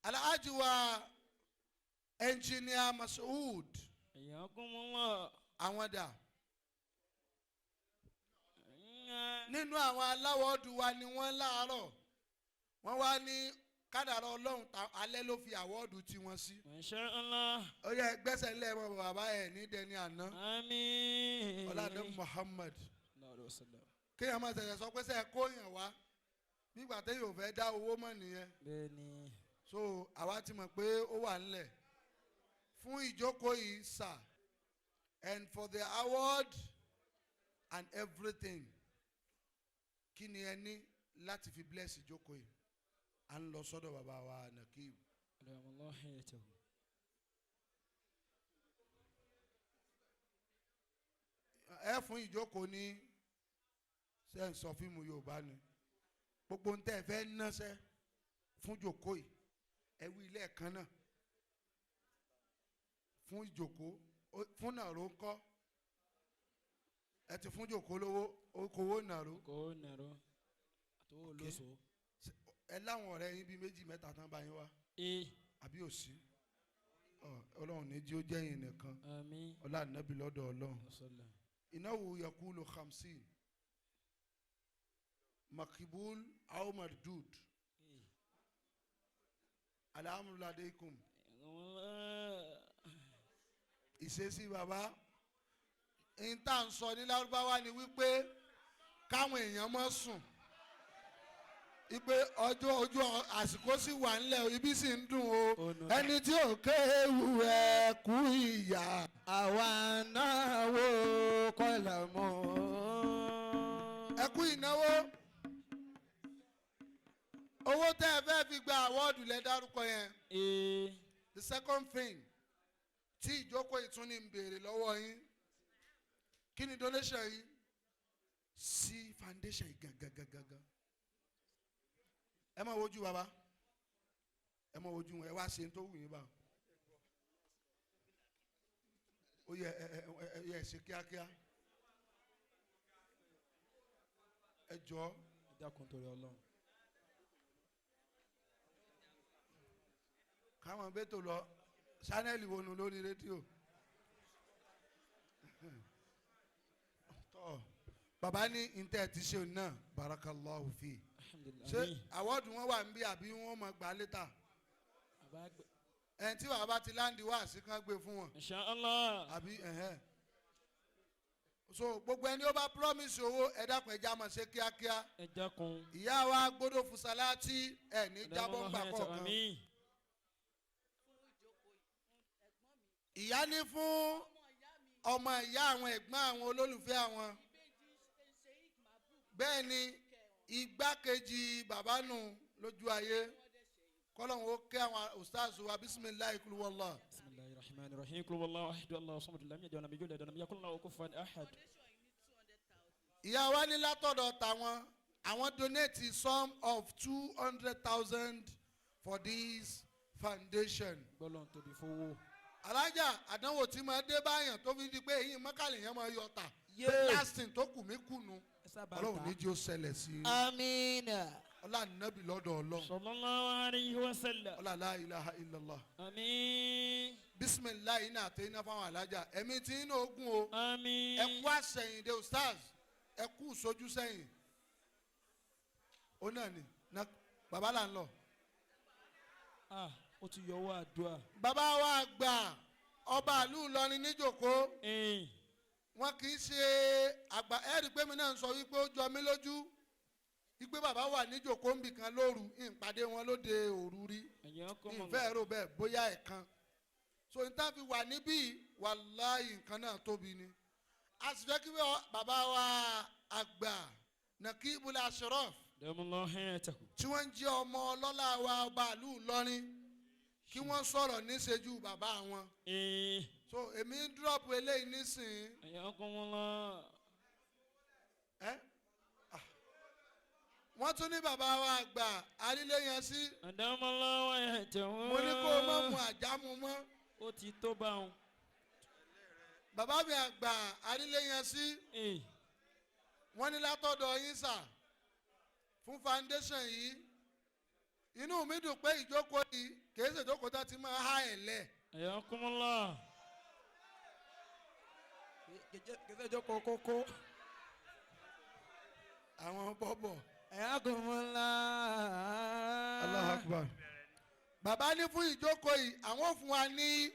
Alhaji wa Engineer Masoud. حياكم الله. Àwọn dà. Nínú àwọn aláwọ̀ ọdún wa ni wọ́n láàárọ̀. Wọ́n wá ní kádàrá Ọlọ́run ta alẹ́ ló fi award tiwọn sí. ما شاء الله. Ó yẹ gbẹ́sẹ̀ ńlẹ̀ mọ́ bàbá ẹ̀ ní dẹni àná. آمين. Ọládé Muhammad. الله عليه وسلم. Kéèyàn máa ṣẹ̀ṣẹ̀ sọ pé sẹ́ kóyàn wá. Nígbà téèyàn ò fẹ́ dá owó mọ̀ nìyẹn. Bẹ́ẹ̀ni. So àwa ti mọ̀ pé ó wà ńlẹ̀. Fún ìjókòó yìí sà, and for the award and everything, kí ni ẹ ní láti fi bless ìjókòó yìí? À ń lọ sọ́dọ̀ bàbá wa Nakib. أدام الله حياته. Ẹ fún ìjókòó ní ṣe ń sọ fíìmù Yorùbá ni gbogbo ń tẹ́ ẹ fẹ́ náṣẹ́ fún ìjókòó yìí, ẹ wí lẹ́ẹ̀kan náà fún ìjókòó, fún nàró ńkọ́? Ẹ ti fún ìjókòó lówó okòwò nàró. Kò nàró àtọwò lóso. Ẹ láwọn ọ̀rẹ́ yín bíi méjì mẹ́ta tán bá yín wá. Ee. Àbí òsì? Ọlọ́run ní jí ó jẹ́ yín nìkan. Àmín. Ọlá ànábì lọ́dọ̀ Ọlọ́run. Ọ̀sọ̀là. Innahu yakulu khamsin makibul aw mardud alhamdulilayikum. Ìṣesí bàbá n tá à ń sọ ní Lárúbáwá ni wípé káwọn èèyàn má sùn, wípé ọjọ́ ojú àsìkò sì wà ńlẹ̀, ibi sì ń dùn o, ẹni tí ò kéwu ẹ kú ìyà. Àwa náà wò kọ́là mọ́. Ẹ kú ìnáwó. Owó tẹ́ ẹ fẹ́ fi gba award lẹ dárúkọ yẹn. Ee. The second thing tí ìjókòó ìtúni ń béèrè lọ́wọ́ yín, kí ni donation yín sí foundation yìí gangan gangan gan? Ẹ máa wojú bàbá, ẹ máa wojú wọn, ẹ wá ṣe ń tó wù yín bá ó yẹ ẹ ẹ ẹ yẹ ẹ ṣe kíákíá, ẹ jọ. Ẹ dákun torí Ọlọ́run. Káwọn bẹ́tò lọ ṣánẹ́ẹ̀lì wo nu lórí rédíò tọ́. Bàbá ní ntẹ́ ti ṣe náà, barakallahu fi. Ṣé award wọn wà níbí àbí wọn mọ̀ gbà later? Ẹni tí bàbá ti land wá sí kan gbé fún wọn. Inshallah. Àbí ẹ̀hẹ́n. So gbogbo ẹni ó bá promise owó, ẹ dákun, ẹ já máa ṣe kíákíá. Ẹ dákun. Ìyá wa gbọ́dọ̀ Fusalati ẹ̀ ní jábọ́ ń gbà kọ̀ọ̀kan. Àmín. Ìyá ní fún ọmọ ìyá àwọn, ẹ̀gbọ́n àwọn, olólùfẹ́ àwọn, bẹ́ẹ̀ ni igbákejì bàbá nù lójú ayé, kọ́lọ́hún ó kẹ́ àwọn ustaz wa. Bisimilayi kúlúwọ́lá. Bismillahir rahmanir rahim. Qul huwallahu ahad, Allahu samad, lam yalid walam yulad walam yakul lahu kufuwan ahad. Ìyá wa ní látọ̀dọ̀ tàwọn, àwọn donate sum of 200,000 for this foundation. Gbọ́dọ̀ tóbi fowó. Alájà, àdánwò tí máa dé báyàn tó fi di pé eyín mọ́kàlì yẹn máa yọ ta Yé. lasting tó kù mí kùnú, Ọlọ́run ní jí ó ṣẹlẹ̀ sí i. Amina. Ọlá nàbì lọ́dọ̀ Ọlọ́run. Sallallahu alayhi wa sallam. Ọlá la ilaha illallah. Àmín. Bisimilayi náà àti iná fáwọn alájà, ẹ̀mí tí inú ogun o. Àmín. Ẹ kú àsẹ̀yìndé ustaz, ẹ kú sojú sẹ́yìn. Ó náà ni na bàbá là ń lọ. Ah, ó ti yọwọ́ àdúrà. Bàbá wa gbà ọba àlú Ìlọrin níjòkó. Ẹ̀ẹ́n. Wọn kì í ṣe àgbà. Ẹ rí i pé mi náà ń sọ wípé ó jọ mí lójú wípé bàbá wà níjòkó ń bì kan lóru, ìpàdé wọn lóde òru rí. Ẹ̀yìn ọkọ mọ̀. Ìfẹ́ rò bẹ́ẹ̀ bóyá ẹ̀kan so níta fi wà níbí, wàláhì nǹkan náà tóbi ni. A sì fẹ́ kí bàbá wa àgbà Nakibul Ashraf Damallahu hayatahu. tí wọ́n ń jẹ́ ọmọ ọlọ́lá wa ọba ìlú Ìlọrin, kí wọ́n sọ̀rọ̀ níṣẹ́jú bàbá wọn. Ẹ̀ẹ́n. So èmi ń drop eléyìí nísìnyí. Ẹ̀yìn ọkọ mọ̀ lọ. Ẹ́ ah. Wọ́n tún ní bàbá wa àgbà aríléyànsí. Damallahu hayatahu. Mo ní kó o má mu àjámu mọ́. Ó ti tó bá wọn. Bàbá mi àgbà aríléyànsí, Ẹ̀ẹ́n. wọ́n ní látọ̀dọ̀ yín sà fún foundation yìí. Inú mi dùn pé ìjókòó yìí kìí ṣe ìjókòó tó ti máa há ẹ̀ lẹ̀. Ẹ̀yìn ọkọ mọ̀ lọ. Kẹsẹ̀ jókòó kókó. Àwọn bọ́bọ̀. Ẹ̀yàkùnmọ́lá. Allahu Akbar. Bàbá ní fún ìjókòó yìí, àwọn fún wa ní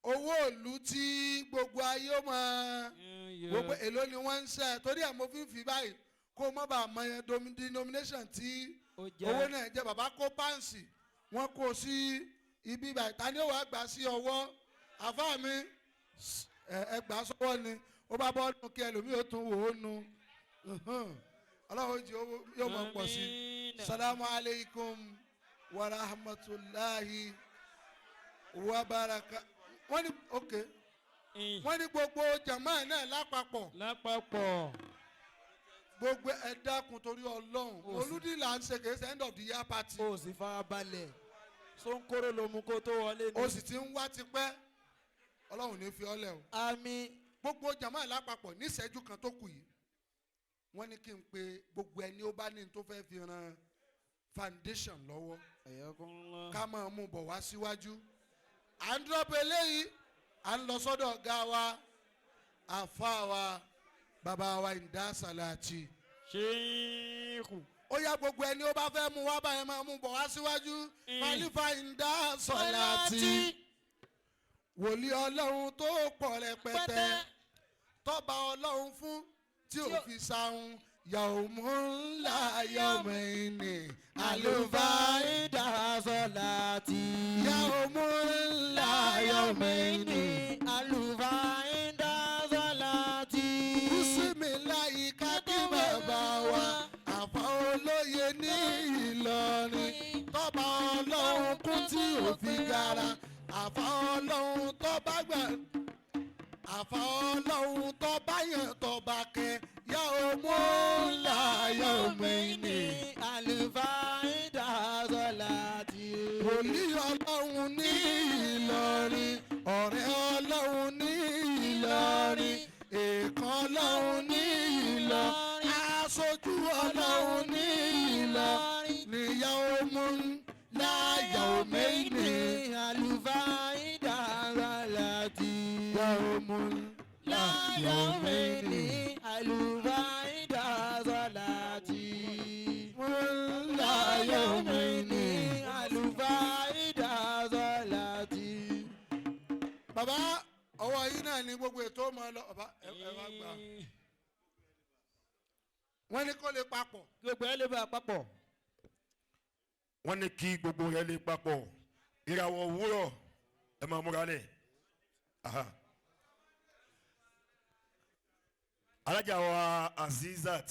owó ìlú tí gbogbo ayé ó máa gbogbo èló ni wọ́n ń ṣe, torí ẹ̀ mo fi ń fi báyìí kó o mọ̀ bá a mọ yẹn denomination tí Ó jẹ́. owó náà jẹ́. Bàbá kó páǹsì, wọ́n kó sí ibi báyìí. Ta ni ó wàá gbà sí ọwọ́? Àfáà mi, ẹ gbà sọ́wọ́ ni. Ó bá bọ́ ọ́nù kí ẹlòmíì ó tún wò ó nu. Ọlọ́run jẹ́ owó yóò mọ̀ pọ̀ sí i. Salamu alaykum wa rahmatulahi wa baraka. Wọ́n ní ok, wọ́n ní gbogbo jama náà lápapọ̀. Lápapọ̀. Gbogbo ẹ dákun torí Ọlọ́run, olùdí là ń ṣe, kìí ṣe end of the year party. O sì fara balẹ̀, sóńkóró ló mú kó tó wọlé ni. O sì ti ń wá tipẹ́, Ọlọ́run ní fi ọ́ lẹ̀ o. Àmín. Gbogbo jama lápapọ̀, níṣẹ́jú kan tó kù yìí, wọ́n ní kí n pe gbogbo ẹni ó bá ní tó fẹ́ fi ran foundation lọ́wọ́, ká máa mú bọ̀ wá síwájú. À ń drop eléyìí, à ń lọ sọ́dọ̀ ọ̀gá wa, àfa wa, bàbá wa Ìdá Sàlàtì. Ṣéèkù. Ó yá, gbogbo ẹni ó bá fẹ́ mú wá báyẹn, máa mú bọ̀ wá síwájú. Màlífà Ìdá Sàlàtì, wòlíì Ọlọ́run tó pọ̀ rẹpẹtẹ, tọ́ba Ọlọ́run fún tí ò fi sáhùn yàwó ńlá yàwó ẹni àlùfáà. Ìdá Sàlàtì. Yàwó ńlá yàwó ẹni. Àlùfáà Sàlàtì. Bísímìláyì kákí bàbá wa àfa olóye ní Ìlọrin, tọ́ba Ọlọ́run kún tí ò fi gara, àfa Ọlọ́run tọ́ba gbà, àfa Ọlọ́run tọ́ba yàn, tọ́ba kẹ, yà ó mú ńlá yà ó mẹ́ni. Àlùfáà Ìdá Sàlàtì. Wòlíì Ọlọ́run ní Ìlọrin, ọ̀rẹ́ Ọlọ́run ní Ìlọrin, èèkàn Ọlọ́run ní Ìlọrin, aṣojú Ọlọ́run ní Ìlọrin, níyàwó mú láyàwó méjì. Àlùfáà Ìdá Sàlàtì. Yàwó mú Láyọ̀ láyàwó mẹ́ni. méjì. Àlùfáà. Bàbá, ọwọ́ yín náà ní gbogbo ètò ọmọ lọ. Bàbá, ẹ ẹ wá gbà. Wọ́n ní kó lè papọ̀. Gbogbo ẹ lè bá a papọ̀. Wọ́n ní kí gbogbo rẹ̀ lè papọ̀. Ìràwọ̀ òwúrọ̀, ẹ máa múra lẹ̀. Aha. Alájà wa Azizat.